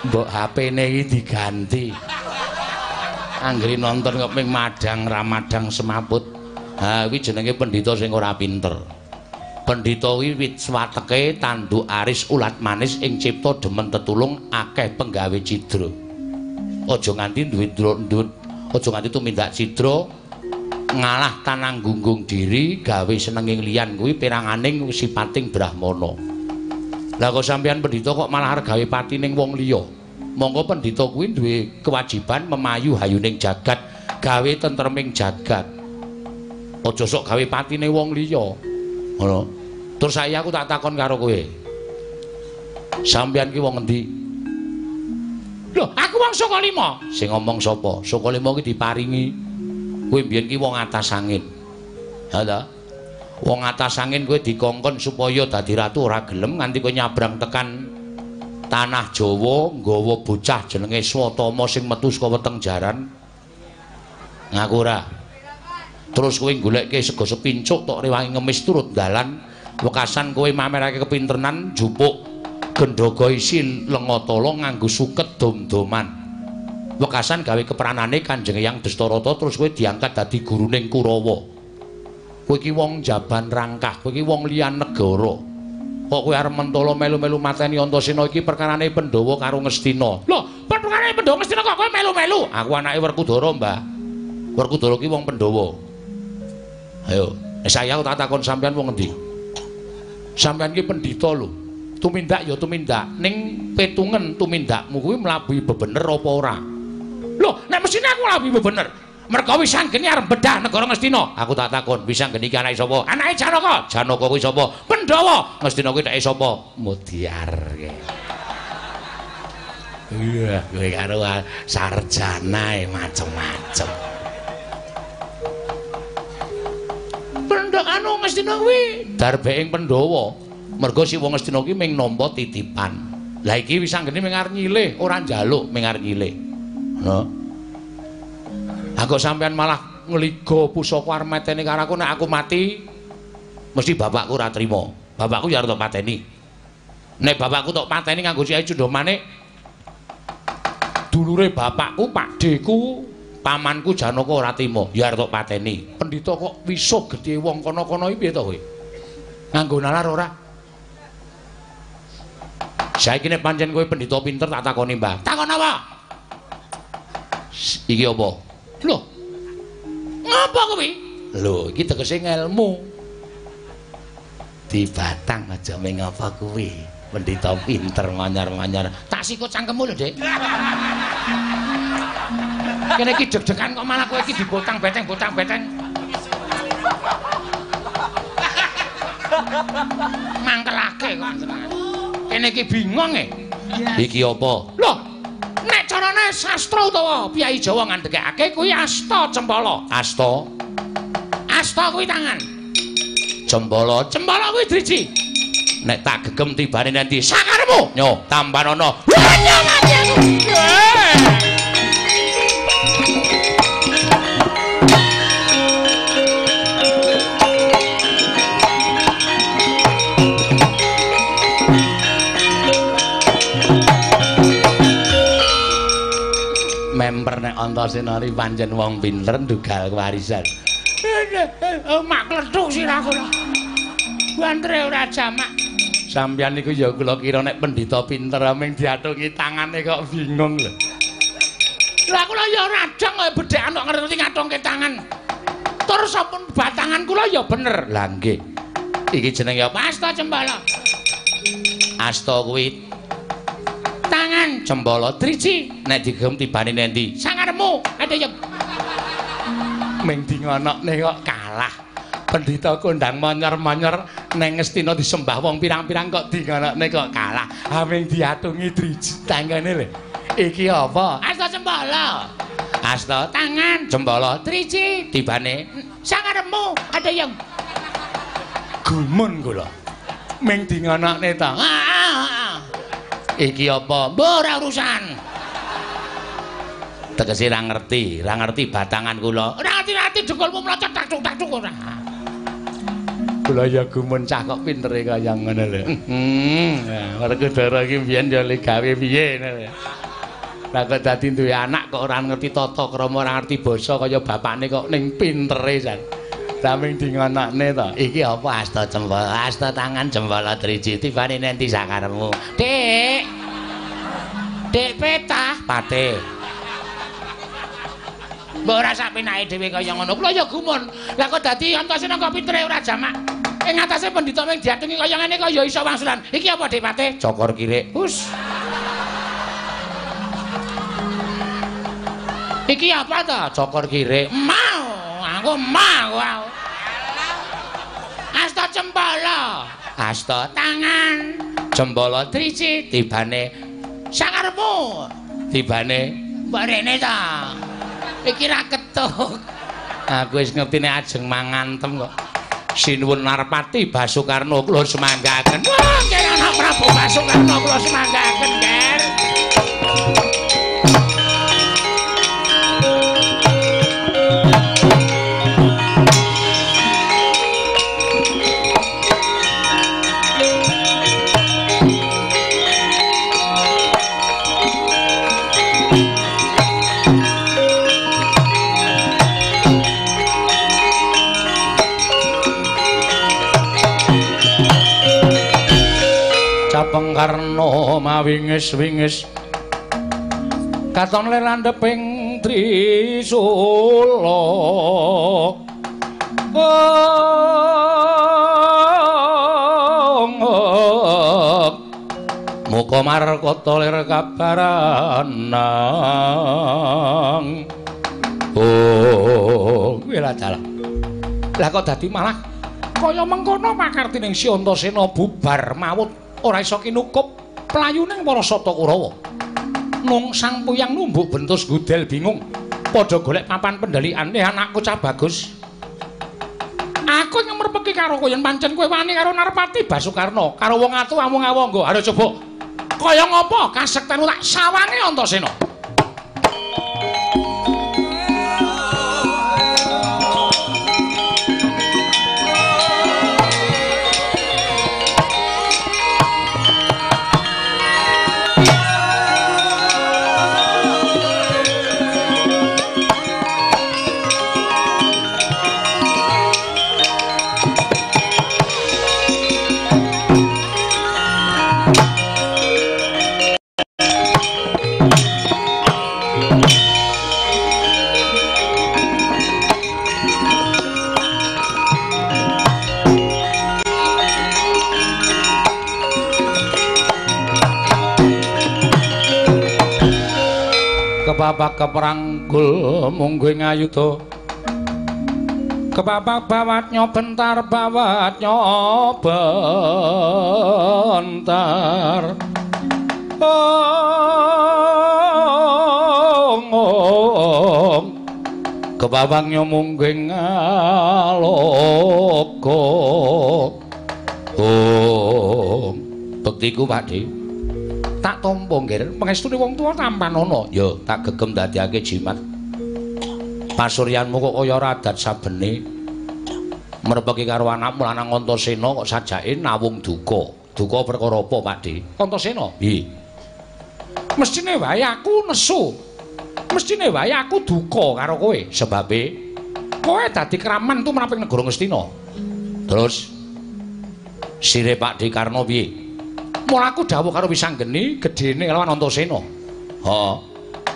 Mbok HP-ne iki diganti. Anggere nonton kok ping madang ramadang semaput. Ha kuwi jenenge pendhita sing ora pinter. Pendhita kuwi wit swateke tanduk aris ulat manis ing cipta demen tetulung akeh penggawe cidra. Aja nganti duwe aja nganti tumindak cidra ngalah tanang gunggung diri gawe senenging liyan kuwi peranganing sipating brahmana. Lah kok sampeyan pendhita kok malah arep gawe pati ning wong liya? Monggo pendhita kuwi duwe kewajiban memayu hayuning jagat, gawe tentreming jagat. Aja sok gawe patine wong liya. Ngono. Terus saya aku tak takon karo kowe. Sampeyan ki wong endi? Lho, aku wong Sukalima. Sing ngomong sapa? Sukalima ki diparingi. Kowe mbiyen ki wong atas angin. Ha ta? Wong atas angin kowe dikongkon supaya dadi ratu ora gelem nganti kowe nyabrang tekan tanah Jawa nggawa bocah jenenge Swatama sing metu saka weteng jaran. Ngaku ora? Terus kowe goleke sego sepincuk tok rewangi ngemis turut dalan wekasan kowe mamerake kepintenan jupuk gendhaga isi lenga tala nganggo suket dom-doman. Wekasan gawe keperanane Kanjeng Eyang Dastarata terus kowe diangkat dadi guruning Kurawa. Kowe iki wong jaban rangkah, kowe iki wong liyan negara. Kok kowe arep mentala melu-melu mateni Antasena iki perkarane Pandhawa karo Ngastina. Lho, perkarane Pandhawa Ngastina kok kowe melu-melu? Aku anake Werkudara, Mbah. Werkudara ki wong Pandhawa. Ayo, saya aku tak takon sampean wong endi? Sampean ki pendhita lho. Tumindak ya tumindak, ning petungen tumindakmu kuwi mlabuhi bebener apa ora? Lho, nek mesine aku mlabuhi bebener. Merga Wisanggeni arep bedah negara Ngastina. Aku tak takon, Wisanggeni ki anake sapa? Anake Janaka. Janaka kuwi sapa? Pandhawa. Ngastina kuwi dheke sapa? Mudyar. Iya, kowe karo sarjana macem-macem. Anu Ngastina kuwi darbeking Pandhawa. Merga si wong Ngastina kuwi ming nampa titipan. Lah iki Wisanggeni ming arep nyilih, ora njaluk, ming arep nyilih. Ngono. Ha kok sampean malah ngliga pusaka arep mateni karo aku, nek aku mati mesti bapakku ora trima. Bapakku ya arep tok pateni. Nek bapakku tok pateni nganggo siae Cundha Manik, dulure bapakku, pakdheku, pamanku Janaka ora trima, ya arep tok pateni. Pendhita kok wisuh gedhe wong kono-kono iki piye to kowe? Nganggo nalar ora? Saiki nek pancen kowe pendhita pinter tak takoni, Mbah. Takon apa? Iki apa? Lho. Ngapa kuwi? Lho, iki tegese ngelmu. Dibatang aja ming apa kuwi. Pendhita pinter manyar-manyar. Tak sikut cangkemmu lho, Dik. Kene iki deg-degan kok malah kowe iki dibotang beteng-botang beteng. Mangkelake kok. Kene iki bingung e. Iki apa? Lho, nek carane sastra utawa piyai Jawa ngandhekake kuwi asta cempala. Asta. Asta kuwi tangan. Cempala. Cempala kuwi driji. Nek tak gegem tibane nanti sakaremu. Nyo, tampanono. Nyo mati aku. Memper nek Antasena iki pancen wong pinter ndugal kewarisan. Mak kledhuk sirahku. Bantere ora jamak. Sampeyan niku ya kula kira nek pendhita pinter ming diatungi tangane kok bingung lho. Lah kula ya ora dong kok bedhekan kok ngerti ngatungke tangan. Terus sampun batangan kula ya bener. Lah nggih. Iki jenenge apa? Asta Cempala. Asta kuwi tangan, cempala driji. Nek digem tibane nendi? Sangaremu. Ada yang ming dingonokne kok kalah. Pendhita kondang monyor-monyor neng Ngastina disembah wong pirang-pirang kok dingonokne kok kalah. Ha ming diatungi driji tangane lho. Iki apa? Asta Cempala. Asta tangan, cempala driji, tibane sangaremu. Ada yang gumun kula. Ming dingonokne ta. Iki apa? Mbok ora urusan. Tegese ra ngerti, ra ngerti batangan kula. Ora ngerti-ngerti dengkulmu mlocot tak-tuk ora. Kula ya gumun cah kok pintere kaya ngono lho. Werkudara iki mbiyen ya le gawe piye ngono lho. Lah kok dadi duwe anak kok ora ngerti tata krama, ora ngerti basa kaya bapakne kok ning pintere jan. Saming di ngonokne to. Iki apa asta cempala, asta tangan cempala driji tibane nanti sakarepmu. Dik. Dik petah pate. Mbok ora sak penake dhewe kaya ngono. Kula ya gumun. Lah kok dadi Antasena kok pitre ora jamak. Ing atase pendhita ming diatungi kaya ngene kaya iso wangsulan. Iki apa Dik Pate? Cokor kirik. Hus. Iki apa ta? Cokor kirik. Mau. Aku mau aku. Asta cempala, asta tangan, cempala driji tibane sakarepmu. Tibane mbok rene ta. Iki ra ketuk. Aku wis ngerti nek ajeng mangantem kok. Sinuwun Narpati Basukarno kula semanggaken. Wah, nggih anak Prabu Basukarno kula semanggaken, Ger. Capeng Karna mawingis-wingis katon lir landheping trisula. Muka markata lir kabaranang. Oh, kuwi lah dalah. Lah kok dadi malah kaya mengkono pakartining si Antasena bubar mawut. Ora iso kinukup playuning para Sata Kurawa. Nung sang puyang numbuk bentus gudel bingung padha golek papan pendhelikane anakku cah bagus. Aku ngemerpeki karo kowe yen pancen kowe wani karo Narpati Basukarno, karo wong atu amung awangga. Ayo coba. Kaya ngapa kasektenmu tak sawange Antasena. Kepapak keperanggul mungguh ngayuda. Kepapak bawat nyobentar bawat nyobentar. Ong kepapak nyomunggih ngaloka. Ong bektiku Pakde. Tak tampa nggih pangestune wong tuwa tampanana. Ya tak gegem dadiake jimat. Pasuryanmu kok kaya ora adat sabene. Merpeki karo anakmu lanang Antasena kok sajake nawung duka. Duka perkara apa, Pakde? Antasena? Nggih. Mestine wae aku nesu. Mestine wae aku duka karo kowe. Sebabe kowe dadi kraman tumraping negara Ngastina. Terus sire Pakde Karna piye? Mula aku dawuh karo Wisanggeni gedene lawan Antasena. Heeh.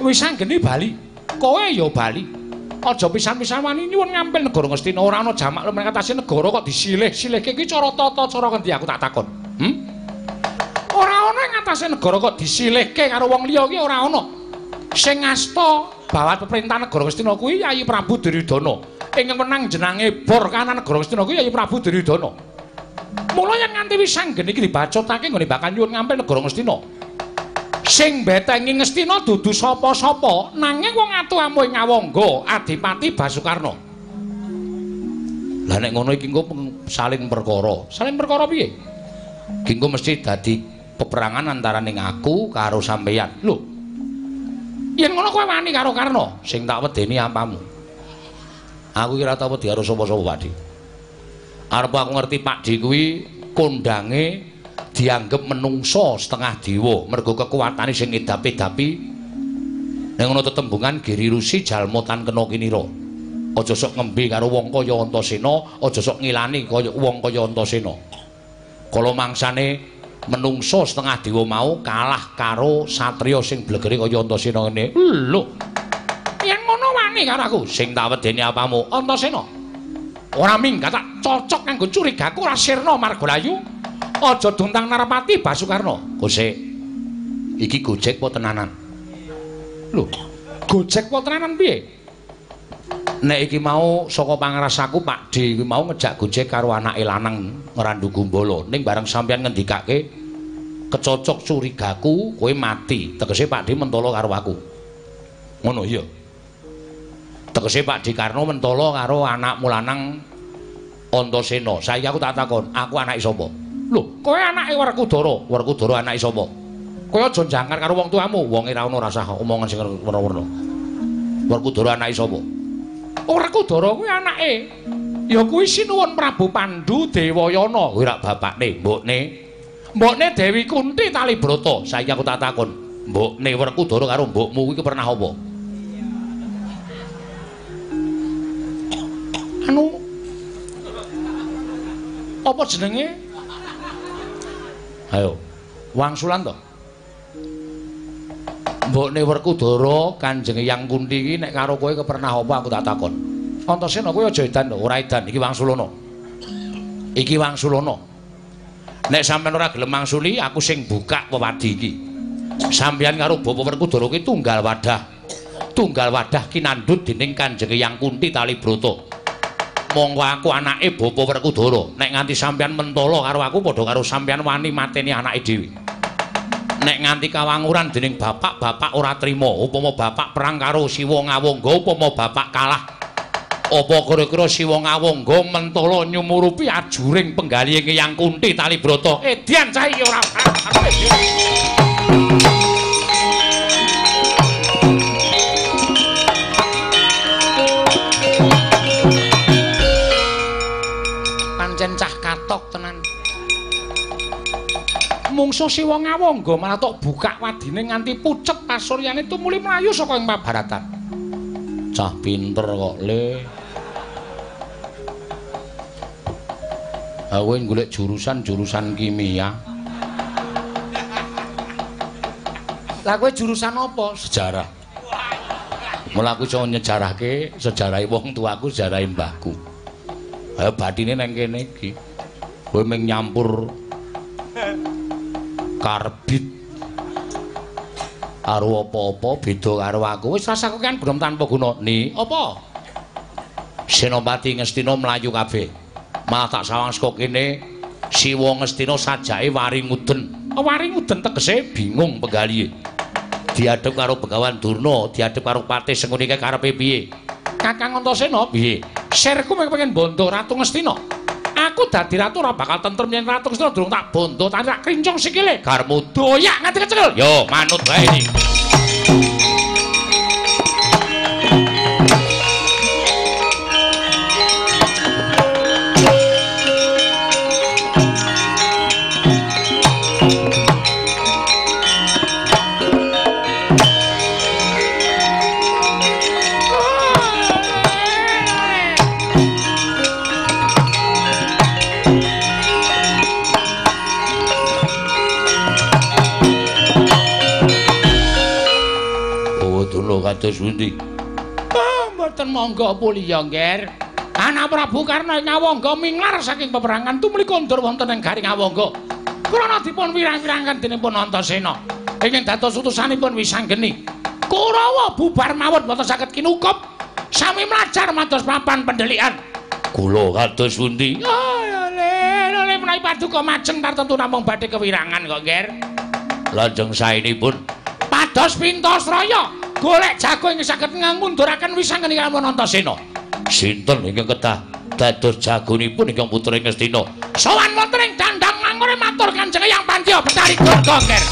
Wisanggeni bali. Kowe ya bali. Aja pisan-pisan wani nyuwun ngampil negara Ngastina ora ana jamak lumen ngatasi negara kok disilih-silihke iki cara tata cara ngendi aku tak takon. Ora ana ing atase negara kok disilihke karo wong liya iki ora ana. Sing ngasta bawat pemerintahan negara Ngastina kuwi Yayi Prabu Duryudana. Ingkang menang jenange bor kanan negara Ngastina kuwi Yayi Prabu Duryudana. Mula yen nganti Wisanggeni iki dibacotake nggone bakal nyuwun ngampil negara Ngastina. Sing betengi Ngastina dudu sapa-sapa nanging wong atu amuh ing Awangga Adipati Basukarno. Lah nek ngono iki engko saling perkara. Saling perkara piye? Iki engko mesti dadi peperangan antaraning aku karo sampeyan. Lho. Yen ngono kowe wani karo Karna, sing tak wedeni apamu? Aku iki ora tau wedi karo sapa-sapa, Pakde. Arep aku ngerti Pakde kuwi kondange dianggep menungso setengah dewa mergo kekuatane sing ngedap-edapi ning ngono tetembungan Giri Rusi jalma tan kena kinira. Aja sok ngembe karo wong kaya Antasena, aja sok ngilani kaya wong kaya Antasena. Kala mangsane menungso setengah dewa mau kalah karo satriya sing blegere kaya Antasena ngene. Lho. Yen ngono wani karo aku, sing tak wedeni apamu Antasena. Ora minggat tak cocok nganggo curigaku ora sirna margalayu. Aja duntang Narpati Basukarna. Kose. Iki gojek apa tenanan? Lho, gojek apa tenanan piye? Nek iki mau saka pangrasaku Pak D iki mau ngejak gojek karo anake lanang Ngrandu Gumbala. Ning bareng sampeyan ngendikake kecocok curigaku kowe mati. Tegese Pak D mentolo karo aku. Ngono iya. Tegese Pak D Karno mentolo karo anakmu lanang Antasena. Saiki aku tak takon, aku anake sapa? Lho, kowe anake Werkudara. Werkudara anake sapa? Kowe aja jangkar karo wong tuamu, wonge ra ono rasah omongan sing werna-werna. Werkudara anake sapa? Werkudara kuwi anake ya kuwi Sinuwun Prabu Pandu Dewayana. Kuwi rak bapakne, mbokne. Mbokne Dewi Kunti Talibrata. Saiki aku tak takon, mbokne Werkudara karo mbokmu kuwi pernah apa? Anu apa jenenge? Ayo, wangsulan to. Mbokne Werkudara Kanjeng Hyang Kunti iki nek karo kowe kepernah apa aku tak takon. Antasena kowe aja edan lho, ora edan iki wangsulana. Iki wangsulana. Nek sampeyan ora gelem mangsuli, aku sing buka wewadi iki. Sampeyan karo Bapak Werkudara ki tunggal wadah. Tunggal wadah kinandhut dening Kanjeng Hyang Kunti Talibrata. Monggo aku anake Bapak Werkudara. Nek nganti sampeyan mentolo karo aku padha karo sampeyan wani mateni anake dhewe. Nek nganti kawanguran dening bapak, bapak ora trima. Upama bapak perang karo Siwa Ngawangga, upama bapak kalah, apa kira-kira Siwa Ngawangga mentolo nyumurupi ajuring penggalihe Hyang Kunti Talibrata? Edian cah iki ora pancen cah katok tenan. Mungsuh Siwa Ngawangga malah tok buka wadine nganti pucet pasuryane tumuli mlayu saka ing pabaratan. Cah pinter kok, Le. Kowe golek jurusan-jurusan kimia. Lah kowe jurusan apa? Sejarah. Mula aku iso nyejarahke sejarahe wong tuaku, sejarahe mbahku. Ayo batine nang kene iki. Kowe mung nyampur karbit karo apa-apa beda karo aku. Wis rasa kokean belum tanpa guna. Ni apa? Senopati Ngastina mlayu kabeh. Malah tak sawang saka kene Siwa Ngastina sajake wari nguden. Wari nguden tegese bingung penggalihe. Diadhep karo Begawan Durna, diadhep karo Patih Sengkuni kae karepe piye? Kakang Antasena piye? Sirku mung pengen bondo Ratu Ngastina. Aku dadi ratu ora bakal tentrem yen Ratu Ngastina durung tak bondo, tak krincung sikile. Garmu doyak nganti kecekel. Yo manut wae iki. Kados pundi? Oh, mboten monggo puliya, Ngger. Anak Prabu Karna Ngawangga minglar saking peperangan tumuli kondur wonten ing Garing Awangga. Krana dipun wirang-wirangaken dening pun Antasena. Ingkang dados utusanipun Wisanggeni. Kurawa bubar mawon boten saged kinukup. Sami mlajar mados papan pendelikan. Kula kados pundi? Oh, le, le menawi paduka majeng tartemtu namung badhe kewirangan kok, Ngger. Lajeng saenipun pados Pintasraya golek jago ingkang saged ngunduraken Wisanggeni kalawan Antasena. Sinten ingkang kedah dados jagonipun ingkang putra Ngastina? Sowan wonten ing dandang mangure matur Kanjeng Hyang Pandya Betari Durga, Ngger.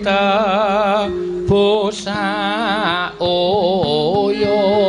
Tebosa oyon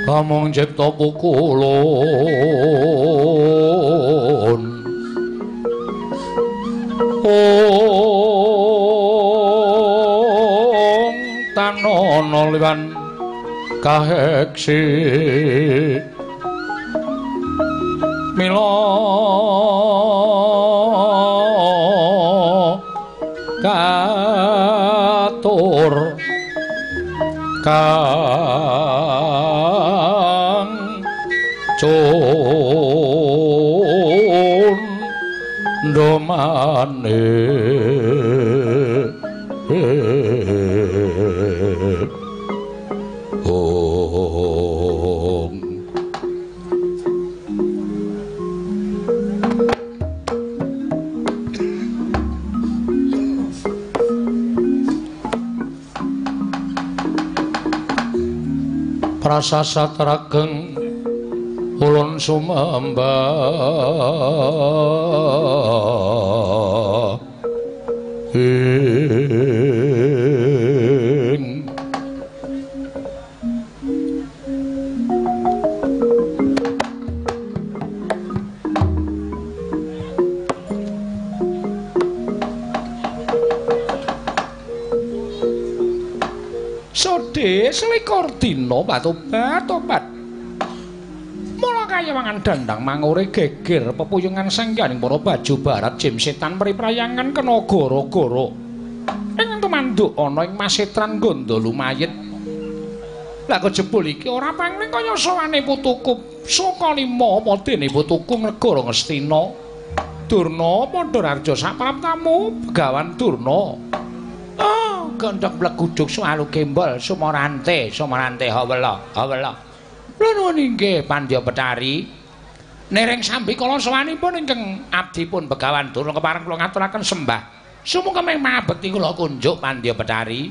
Kamung cipta pukulun ong tanono liwan kaheksi mila katur kang cun domane ong prasasat rageng ulun sumembah Ing Sode selikur dina patobat-tobat. Mula kayawangan dandang mangure geger pepuyungan sangganing para baju barat jim setan priprayangan kena gara-gara. Ing tumanduk ana ing masetran Ganda Lumayit. Lah kejebul iki ora pangling kaya sawane putuku Sukalima apa dene putuku negara Ngastina. Durna padha rarja sapraptamu Begawan Durna. Oh, gondok bleguduk suwalu gembol sumarante sumarante hawela hawela. Nuwun inggih Pandya Betari. Nereng sambi kala sawanipun ingkang abdipun Begawan Durna kepareng kula ngaturaken sembah. Sumangga mabekti kula kunjuk Pandya Betari.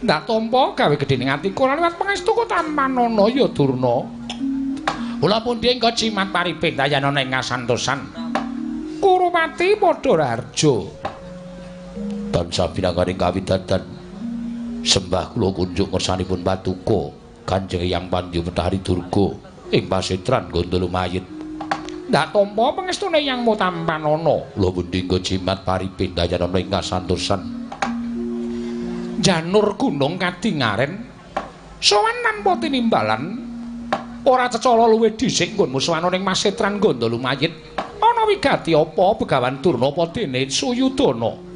Ndak tampa gawe gedhening ati kula liwat pangestu tampanana ya Durna. Kula pundi engko jimat pariping dayanana ing kasantosan. Kurupati padha raharja. Tansah pinanganing kawidadan sembah kula kunjuk ngersanipun paduka Kanjeng Hyang Pandya Betari Durga ing pasetran Ganda Lumayit. Ndak tampa pangestune Hyangmu tampanana. Kula pundi engko jimat pariping dayanana ing kasantosan. Janur gunung kadingaren sowan tanpa tinimbalan ora cecala luwih dhisik nggonmu sowan ning masetran Ganda Lumayit. Ana wigati apa Begawan Durna apa dene Suyudana?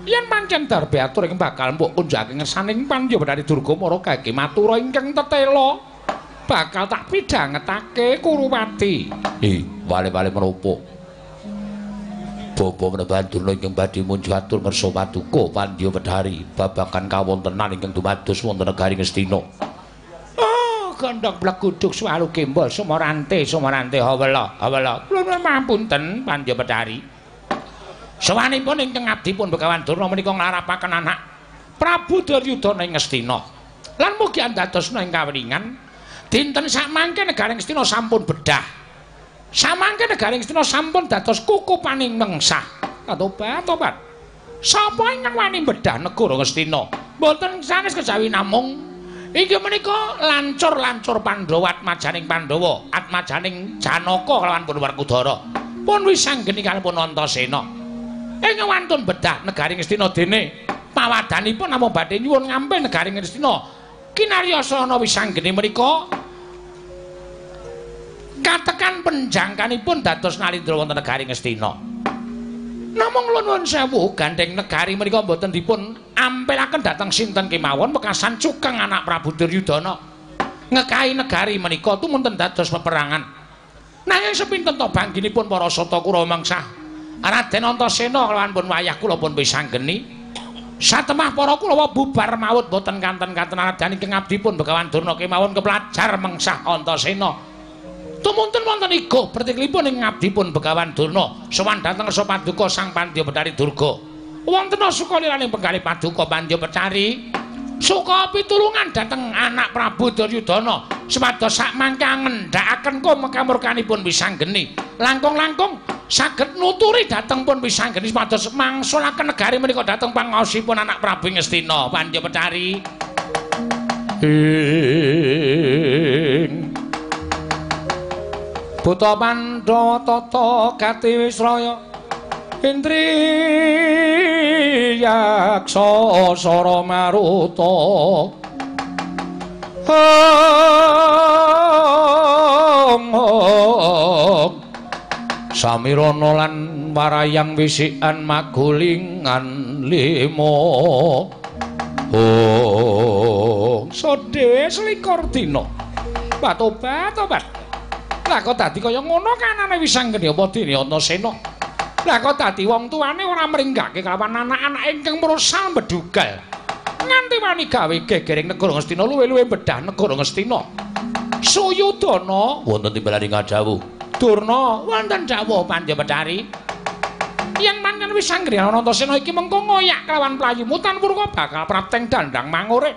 Yen pancen darbe atur ing bakal mbok kunjake ngersaning Pandya Betari Durga mara gage matura ingkang tetela bakal tak pidhangetake Kurupati. Wale-wale menapa? Bapa meneban Durna ingkang badhe munjuk atur ngersa paduka Pandya Betari babagan kawontenan ingkang dumados wonten negari Ngastina. Oh, gondok bleguduk suwalu gembol sumarante sumarante hawela hawela. Kula mapunten Pandya Betari. Sawanipun ingkang abdipun Begawan Durna menika nglarapaken anak Prabu Duryudana ing Ngastina. Lan mugi andadosna ing kawringan dinten samangke negari Ngastina sampun bedah. Samangke negari Ngastina sampun dados kukupaning mengsah. Tobat-tobat. Sapa ingkang wani bedah negara Ngastina? Mboten sanes kejawi namung inggih menika lancur-lancur Pandhawa atmajaning Pandhawa, atmajaning Janaka kelawan pun Werkudara. Pun wisanggeni kalipun Antasena. Ing wantun bedah negari Ngastina dene pawadanipun namung badhe nyuwun ngampil negari Ngastina kinarya ana wisanggeni menika katekan penjangkanipun dados nalindra wonten negari Ngastina. Namung nuwun sewu gandheng negari menika mboten dipun ampilaken dhateng sinten kemawon wekasan cukeng anak Prabu Duryudana ngekahi negari menika tumunten dados peperangan. Nanging sepinten to bangginipun para sata Kurawa mengsah Raden Antasena kelawan pun wayah kula pun wisanggeni satemah para Kurawa bubar maut boten kanten-kanten radan ingkang abdipun Begawan Durna kemawon kepelajar mengsah Antasena. Tumunten wonten iga pertiklipun ing abdipun Begawan Durna sowan dhateng ngersa paduka Sang Pandya Betari Durga. Wonten sukaliraning penggalih paduka Pandya Betari suka pitulungan dhateng anak Prabu Duryudana supados sakmangke ngendhakaken kamurkanipun wisanggeni langkung-langkung saged nuturi dhateng pun wisanggeni supados mangsulaken negari menika dhateng pangaosipun anak Prabu Ngastina Pandya Betari. Ing Buta Pandhawa tata gati wisraya Indri yaksa sara maruta Samirana lan warayang wisikan magulingan lima. Oh, sode selikur dina. Tobat-tobat. Lah kok dadi kaya ngono kanane wisanggeni apa dene Antasena? Lah kok dadi wong tuane ora mringgake kelawan anak-anak ingkang mrosal bedugal. Nganti wani gawe gegering negara Ngastina luwe-luwe bedah negara Ngastina. Suyudana wonten timbalan ngadhawuh. Durna wonten dawuh Pandya Betari. Yen pancen wisanggeni Antasena iki mengko ngoyak kelawan playumu tanpa bakal prapteng dandang mangure.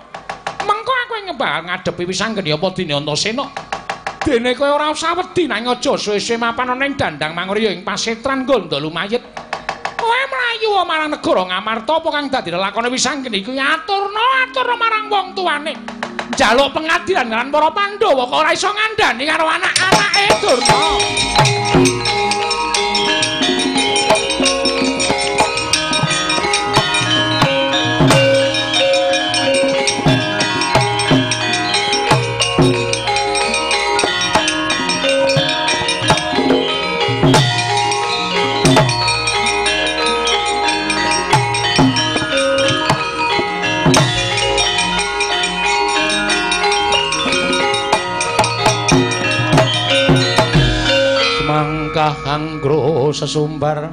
Mengko aku ing bakal ngadepi wisanggeni apa dene Antasena. Dene kowe ora usah wedi nang aja suwe-suwe mapan ana ing dandang mangure ya ing pasetran Ganda Lumayit. Kowe mlayu Mlayu marang negara Ngamarta apa kang dadi lelakone Wisanggeni kuwi aturna marang wong tuane. Njaluk pengadilan lan para Pandhawa kok ora iso ngandhani karo anak-anake Durna. Anggro sesumbar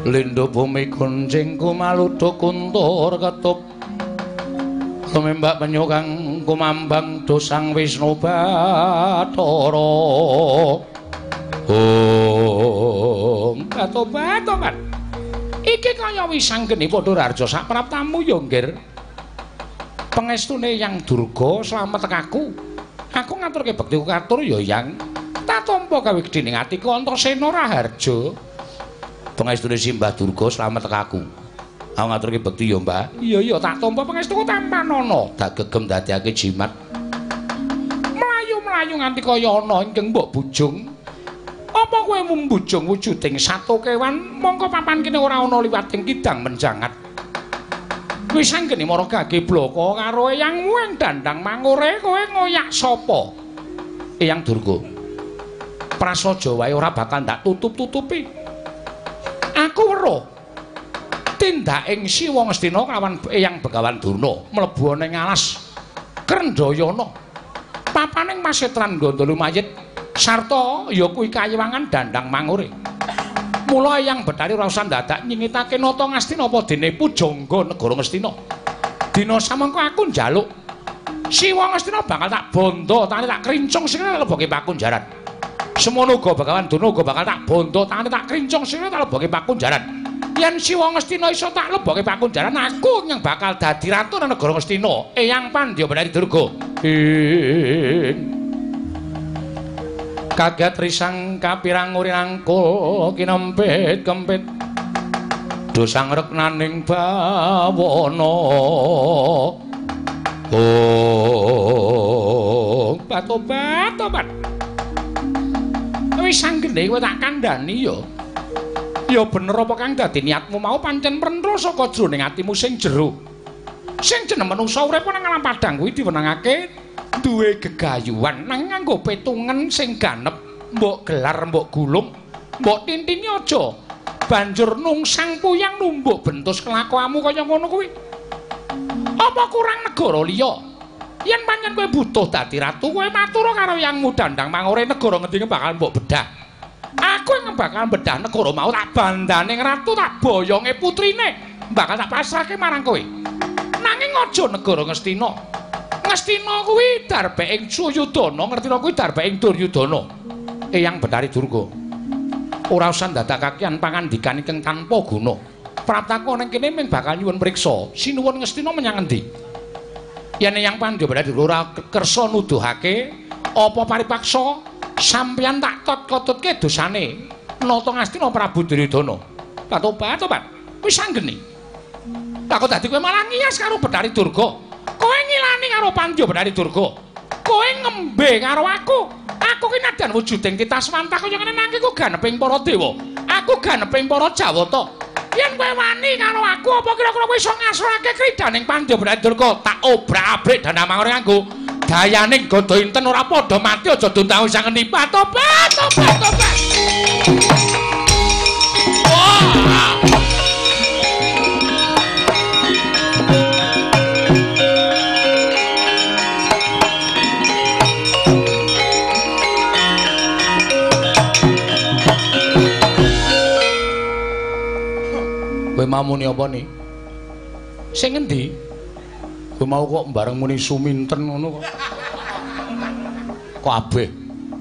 lindo bumi gonjing kumaluduk kuntur ketup lumembak penyu kang kumambang dosang Wisnu Bathara. Om Tobat-tobat. Iki kaya Wisanggeni padha raharja sapraptamu ya, Nggir. Pengestune Yang Durga slamet aku. Aku ngaturke bektiku katur ya, Yang. Tak tampa gawe gedhe ning atiku Antasena Raharja. Pengestune Simbah Durga slamet aku. Aku ngaturke bekti ya, Mbah. Iya iya tak tampa pangestuku tampanana. Tak gegem dadekake jimat. Mlayu-mlayu nganti kaya ana ingkang mbok bujung. Apa kowe mung bujung wujuding sato kewan mongko papan kene ora ana liwating kidang menjangat. Wisanggeni mara gage blaka karo eyangmu ing dandang mangure kowe ngoyak sapa? Eyang Durga. Prasaja wae ora bakal ndak tutup-tutupi. Aku weruh tindaking Siwa Ngastina kawan Eyang Begawan Durna mlebu ana ing alas Krendayana. Papaning Masetran Gandha lumayit sarta ya kuwi kayiwangan dandang mangure. Mula Eyang Bethari ora usah dadak nyingitake nata Ngastina apa dene pujangga negara Ngastina. Dina samangka aku njaluk Siwa Ngastina bakal tak bondo, tangane tak krincung sing leboke pakunjaran. Semono uga Begawan Durna uga bakal tak bondo, tangane tak krincung sing tak leboke pakunjaran. Yen Siwa Ngastina iso tak leboke pakunjaran, aku yang bakal dadi ratu nang negara Ngastina. Eyang Pandya Bethari Durga. Kaget risang kapirang urinangkul kinempit kempit dosang reknaning bawana. Oh, tobat tobat. Wis anggene kowe tak kandhani ya. Ya bener apa kang dadi niatmu mau pancen prentro saka jroning atimu sing jero. Sing jeneng manungsa urip nang alam padang kuwi diwenangake duwe gegayuhan nang nganggo petungen sing ganep, mbok gelar, mbok gulung, mbok tintini aja banjur nungsang puyang numbuk bentus kelakuanmu kaya ngono kuwi. Apa kurang negara liya? Yen pancen kowe butuh dadi ratu, kowe matur karo yangmu dandang mangore negara ngendi bakal mbok bedah. Aku yang bakal bedah negara mau tak bandane ratu, tak boyonge putrine, bakal tak pasrahke marang kowe. Nanging aja negara Ngastina. Ngastina kuwi darbeking Suyudana, Ngastina kuwi darbeking Duryudana. Eyang Bethari Durga, ora usah dadak kakean pangandikan ingkang tanpa guna. Praptaku ning kene mung bakal nyuwun priksa, sinuwun Ngastina menyang endi? Yen Eyang Pandya Bethari Durga ora kersa nuduhake apa paripaksa sampeyan tak tot-kotutke dosane nata Ngastina Prabu Duryudana. Tobat, tobat. Wis anggene. Lah kok dadi kowe malah ngiyas karo Bethari Durga. Kowe ngilani karo Pandya Bethari Durga. Kowe ngembe karo aku. Aku ki nadyan wujuding Titaswanta kaya ngene nanging ku ganeping para dewa. Aku ganeping para Jawata. Yen kowe wani karo aku apa kira-kira kowe iso ngasrake kridaning Pandya Bethari Durga? Tak obrak-abrik danang mangore nganggo dayaning gada inten ora padha mati aja duntang sang ngendi. Tobat, tobat, tobat. Wah. Kowe mau muni apa nih? Sing ngendi? Kowe mau kok bareng muni suminten ngono kok. Kabeh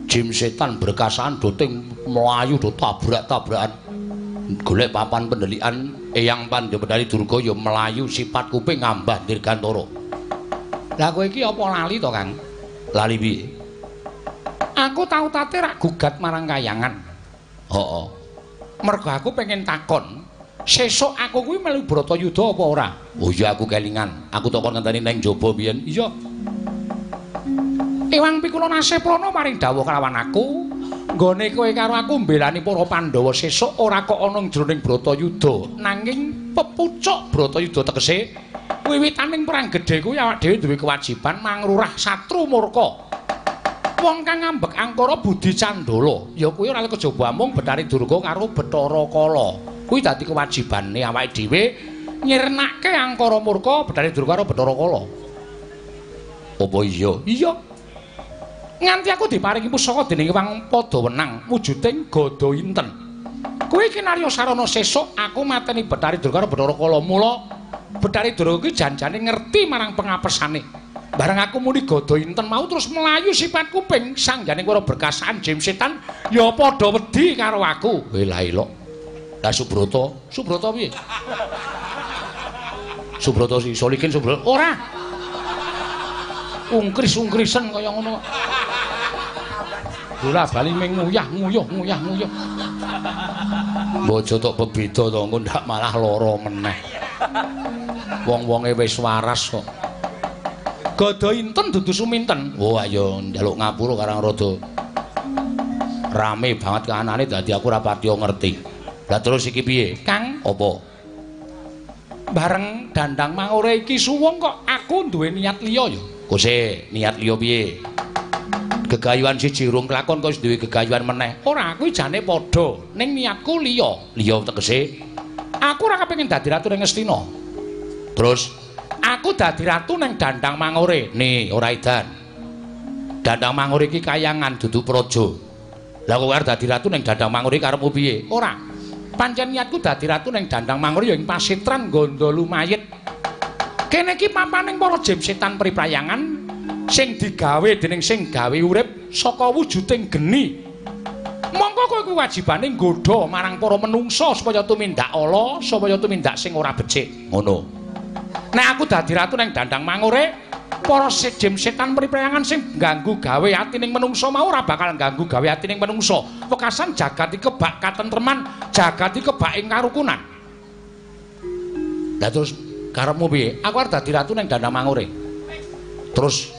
jim setan berkasan do ting mlayu do tabrak-tabrakan. Golek papan pendelikan Eyang Pandya Bethari Durga ya mlayu sifat kuping ngambah dirgantara. Lah kowe iki apa lali to, Kang? Lali piye? Aku tau tate rak gugat marang kayangan. Heeh. Mergo aku pengen takon. Sesuk aku kuwi melu Bratayuda apa ora? Oh iya aku kelingan. Aku tak kon ngenteni neng jaba biyen. Iya. Ewang Pikula Nasih Prana paring dawuh kelawan aku, nggone kowe karo aku mbelani para Pandhawa sesuk ora kok ana jroning Bratayuda, nanging pepucuk Bratayuda tegese wiwitaning perang gedhe kuwi awak dhewe duwe kewajiban mangrurah satru murka. Wong kang ngambek angkara budi candala, ya kuwi ora kejaba amung Bathari Durga karo Bathara Kala. Kuwi dadi kewajibane awake dhewe nyirnake angkara murka Bathari Durga karo Bathara Kala. Apa iya? Iya. Nganti aku diparingi pusaka dening Wang Padawenang wujuding Gada Inten. Kuwi kinarya sarana sesuk aku mateni Bathari Durga karo Bathara Kala. Mula Bathari Durga kuwi janjane ngerti marang pengapesane. Bareng aku muni Gada Inten mau terus mlayu sifat kuping sanggane para berkasan jim setan ya padha wedi karo aku. Weh lah ilok. Lah Subrata, Subrata piye? Subrata si Solikin Subrata. Ora. Ungkris-ungkrisen kaya ngono. Bola bali ming nguyah-nguyuh nguyah-nguyuh. Bojo tok bebeda to engko ndak malah lara meneh. Wong-wonge wis waras kok. Gada Inten dudu Suminten. Oh ayo njaluk ngapura karang rada rame banget kahanane dadi aku ora patiya ngerti. Lah terus iki piye? Kang, apa? Bareng Dandang Mangure iki suwung kok aku duwe niat liya ya. Kose, niat liya piye? Gegayuhan siji urung kelakon kok wis duwe gegayuhan meneh. Ora, kuwi jane padha, ning niatku liya. Liya tegese aku ora kepengin dadi ratu ning Ngastina. Terus aku dadi ratu ning Dandang Mangure. Nih, ora edan. Dandang Mangure iki kayangan dudu praja. Lah kok arep dadi ratu ning Dandang Mangure karepmu piye? Ora. Pancen niatku dadi ratu ning Dandang Mangure ya ing pasitran Ganda Lumayit. Kene iki papaning para jim setan priprayangan sing digawe dening sing gawe urip saka wujuding geni. Mongko kowe kuwajibane nggodha marang para menungsa supaya tumindak ala, supaya tumindak sing ora becik. Ngono. Nek aku dadi ratu ning Dandang Mangure, para jim setan priprayangan sing ngganggu gawe atining menungsa mau ora bakal ngganggu gawe atining menungsa. Wekasan jagat iki kebak katentreman, jagat iki kebak ing karukunan. Lah terus karepmu piye? Aku arep dadi ratu ning Dandang Mangure. Terus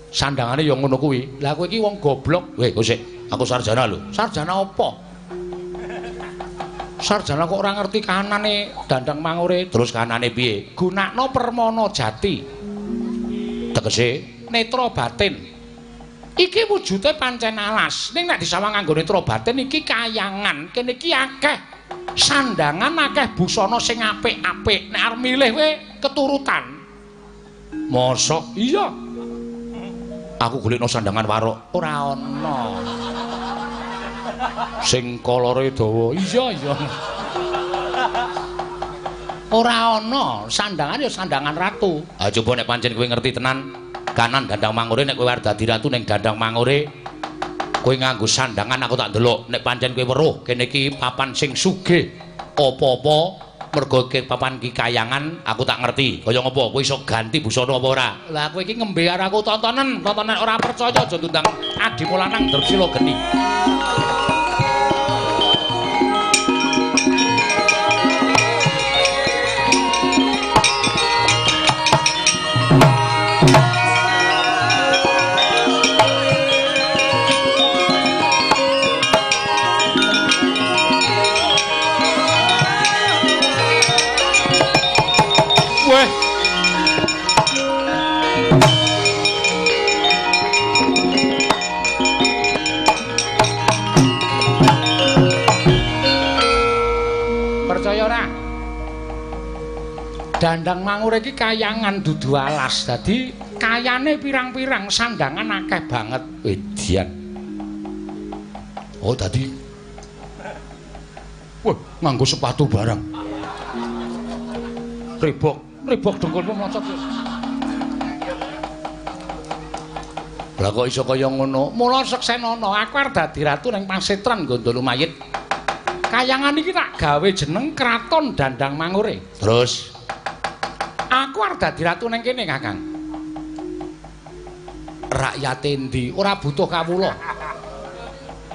sandangane ya ngono kuwi. Lah kowe iki wong goblok. Weh, kok sik, aku sarjana lho. Sarjana apa? Sarjana kok ora ngerti kahanane Dandang Mangure. Terus kahanane piye? Gunakno permana jati. Tegese netra batin. Iki wujude pancen alas. Ning nek disawang nganggo netra batin iki kayangan. Kene iki akeh sandangan, akeh busana sing apik-apik. Nek arep milih kowe keturutan. Mosok? Iya. Aku golekno sandangan warok. Ora ana. Sing kolore dawa. Iya, iya. Ora ana, sandangan ya sandangan ratu. Ah coba nek pancen kowe ngerti tenan kanan Dandang Mangure, nek kowe arep dadi ratu ning Dandang Mangure kowe nganggo sandangan aku tak ndelok. Nek pancen kowe weruh kene iki papan sing sugih apa-apa mergo papan iki kayangan aku tak ngerti. Kaya ngopo kowe iso ganti busana apa ora? Lah kowe iki ngembe karo aku tontonen, tontonen ora percaya aja ndundang adimu lanang Dresila geni. Percaya ora? Dandang Mangure iki kayangan dudu alas. Dadi kayane pirang-pirang, sandangan akeh banget. Edian. Oh, dadi wah, nganggo sepatu barang. Rebok, rebok dengkulmu mocot. Lah kok iso kaya ngono? Mula seksenono, aku arep dadi ratu ning pasetran Ganda Lumayit. Kayangan iki tak gawe jeneng Kraton Dandang Mangure. Terus aku arep dadi ratu ning kene, Kakang. Rakyate endi? Ora butuh kawula.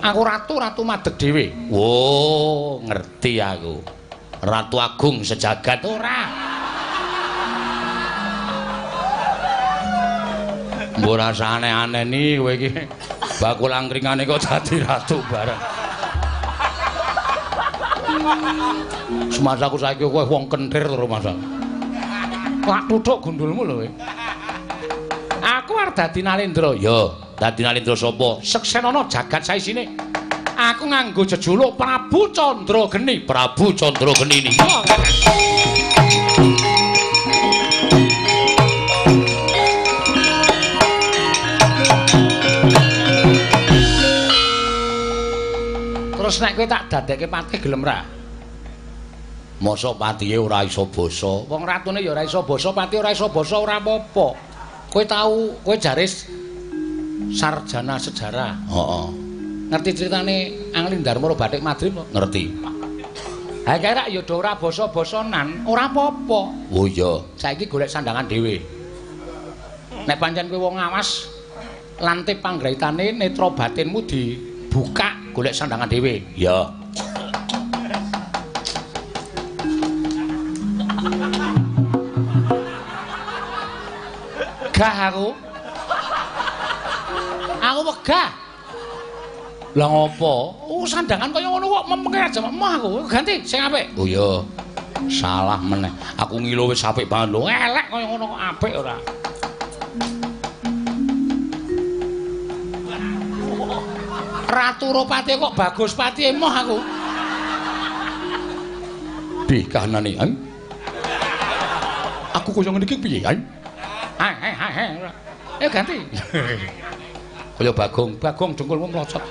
Aku ratu, ratu madeg dhewe. Oh, ngerti aku. Ratu Agung sejagat ora. Mbok rasa aneh-aneh ni kowe iki. Bakul angkringane kok dadi ratu bareng. Semasaku saiki kowe wong kentir to rumasa. Lak tuthuk gundulmu lho kowe. Aku arep dadi Nalendra. Ya, dadi Nalendra sapa? Seksenana jagat saisine. Aku nganggo jejuluk Prabu Candrageni. Prabu Candrageni ni. Terus nek kowe tak dadekke patih gelem ra? Mosok patihe ora iso basa. Wong ratune ya ora iso basa, patih ora iso basa ora apa-apa. Kowe tau, kowe jaris sarjana sejarah. Heeh. Ngerti critane Angling Darma Bathik Madrim? Ngerti. Ha kae rak ya do ora basa-basanan, ora apa-apa. Oh iya. Saiki golek sandangan dhewe. Nek pancen kowe wong awas, lantip panggraitane netra batinmu dibuka golek sandangan dhewe. Ya. Gah aku. Aku wegah. Lah ngopo? Sandangan kaya ngono kok memenge aja emoh aku. Ganti sing apik. Oh iya. Salah meneh. Aku ngilo wis apik banget lho. Elek kaya ngono kok apik ora. Ratu Ropati kok bagus pati emoh aku. Bih kahanane, ha? Aku kaya ngene iki piye, ha? Ayo ganti. Kaya Bagong, Bagong dengkulmu mlocot.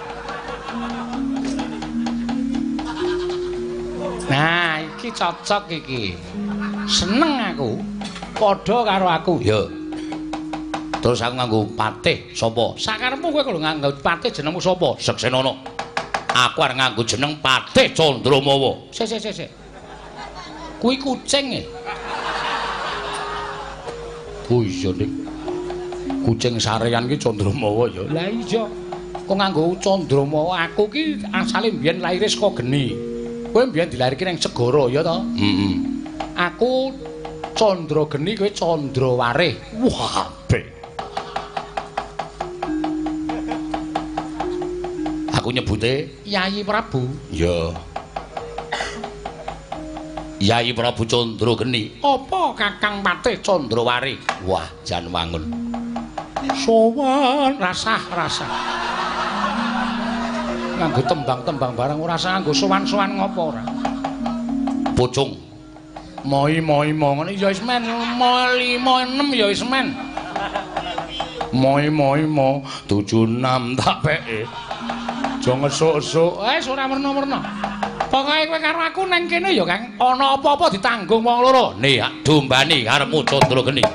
Nah, iki cocok iki. Seneng aku. Padha karo aku. Ya. Terus aku nganggo patih sapa? Sakarepmu kowe kalau nganggo patih jenengmu sapa? Seksenana. Aku arep nganggo jeneng Patih Candramawa. Sik sik sik. Kuwi kucing e. Oh iya, Dik. Kucing sarean ki Candramawa ya. Lah iya. Kok nganggo Candramawa? Aku ki asale mbiyen laire saka geni. Kowe mbiyen dilairke ning segara ya to? Heeh. Aku Candrageni, kowe Candrawarih. Wah, apik. Aku nyebute Yayi Prabu. Ya. Yayi Prabu Candrageni. Apa Kakang Patih Candrawarih? Wah, jan wangun. Sowan rasah-rasah. Nganggo tembang-tembang barang ora usah nganggo sowan-sowan ngopo ora. Pocong. Moi-moi ngono ya wis men, 5 6 ya wis men. Moi-moi mo 7 6 tak peke. Aja ngesuk-esuk. Wis ora werna-werna. Pokoke kowe karo aku nang kene ya, Kang. Ana apa-apa ditanggung wong loro. Nih, dombane karepmu Candrageni.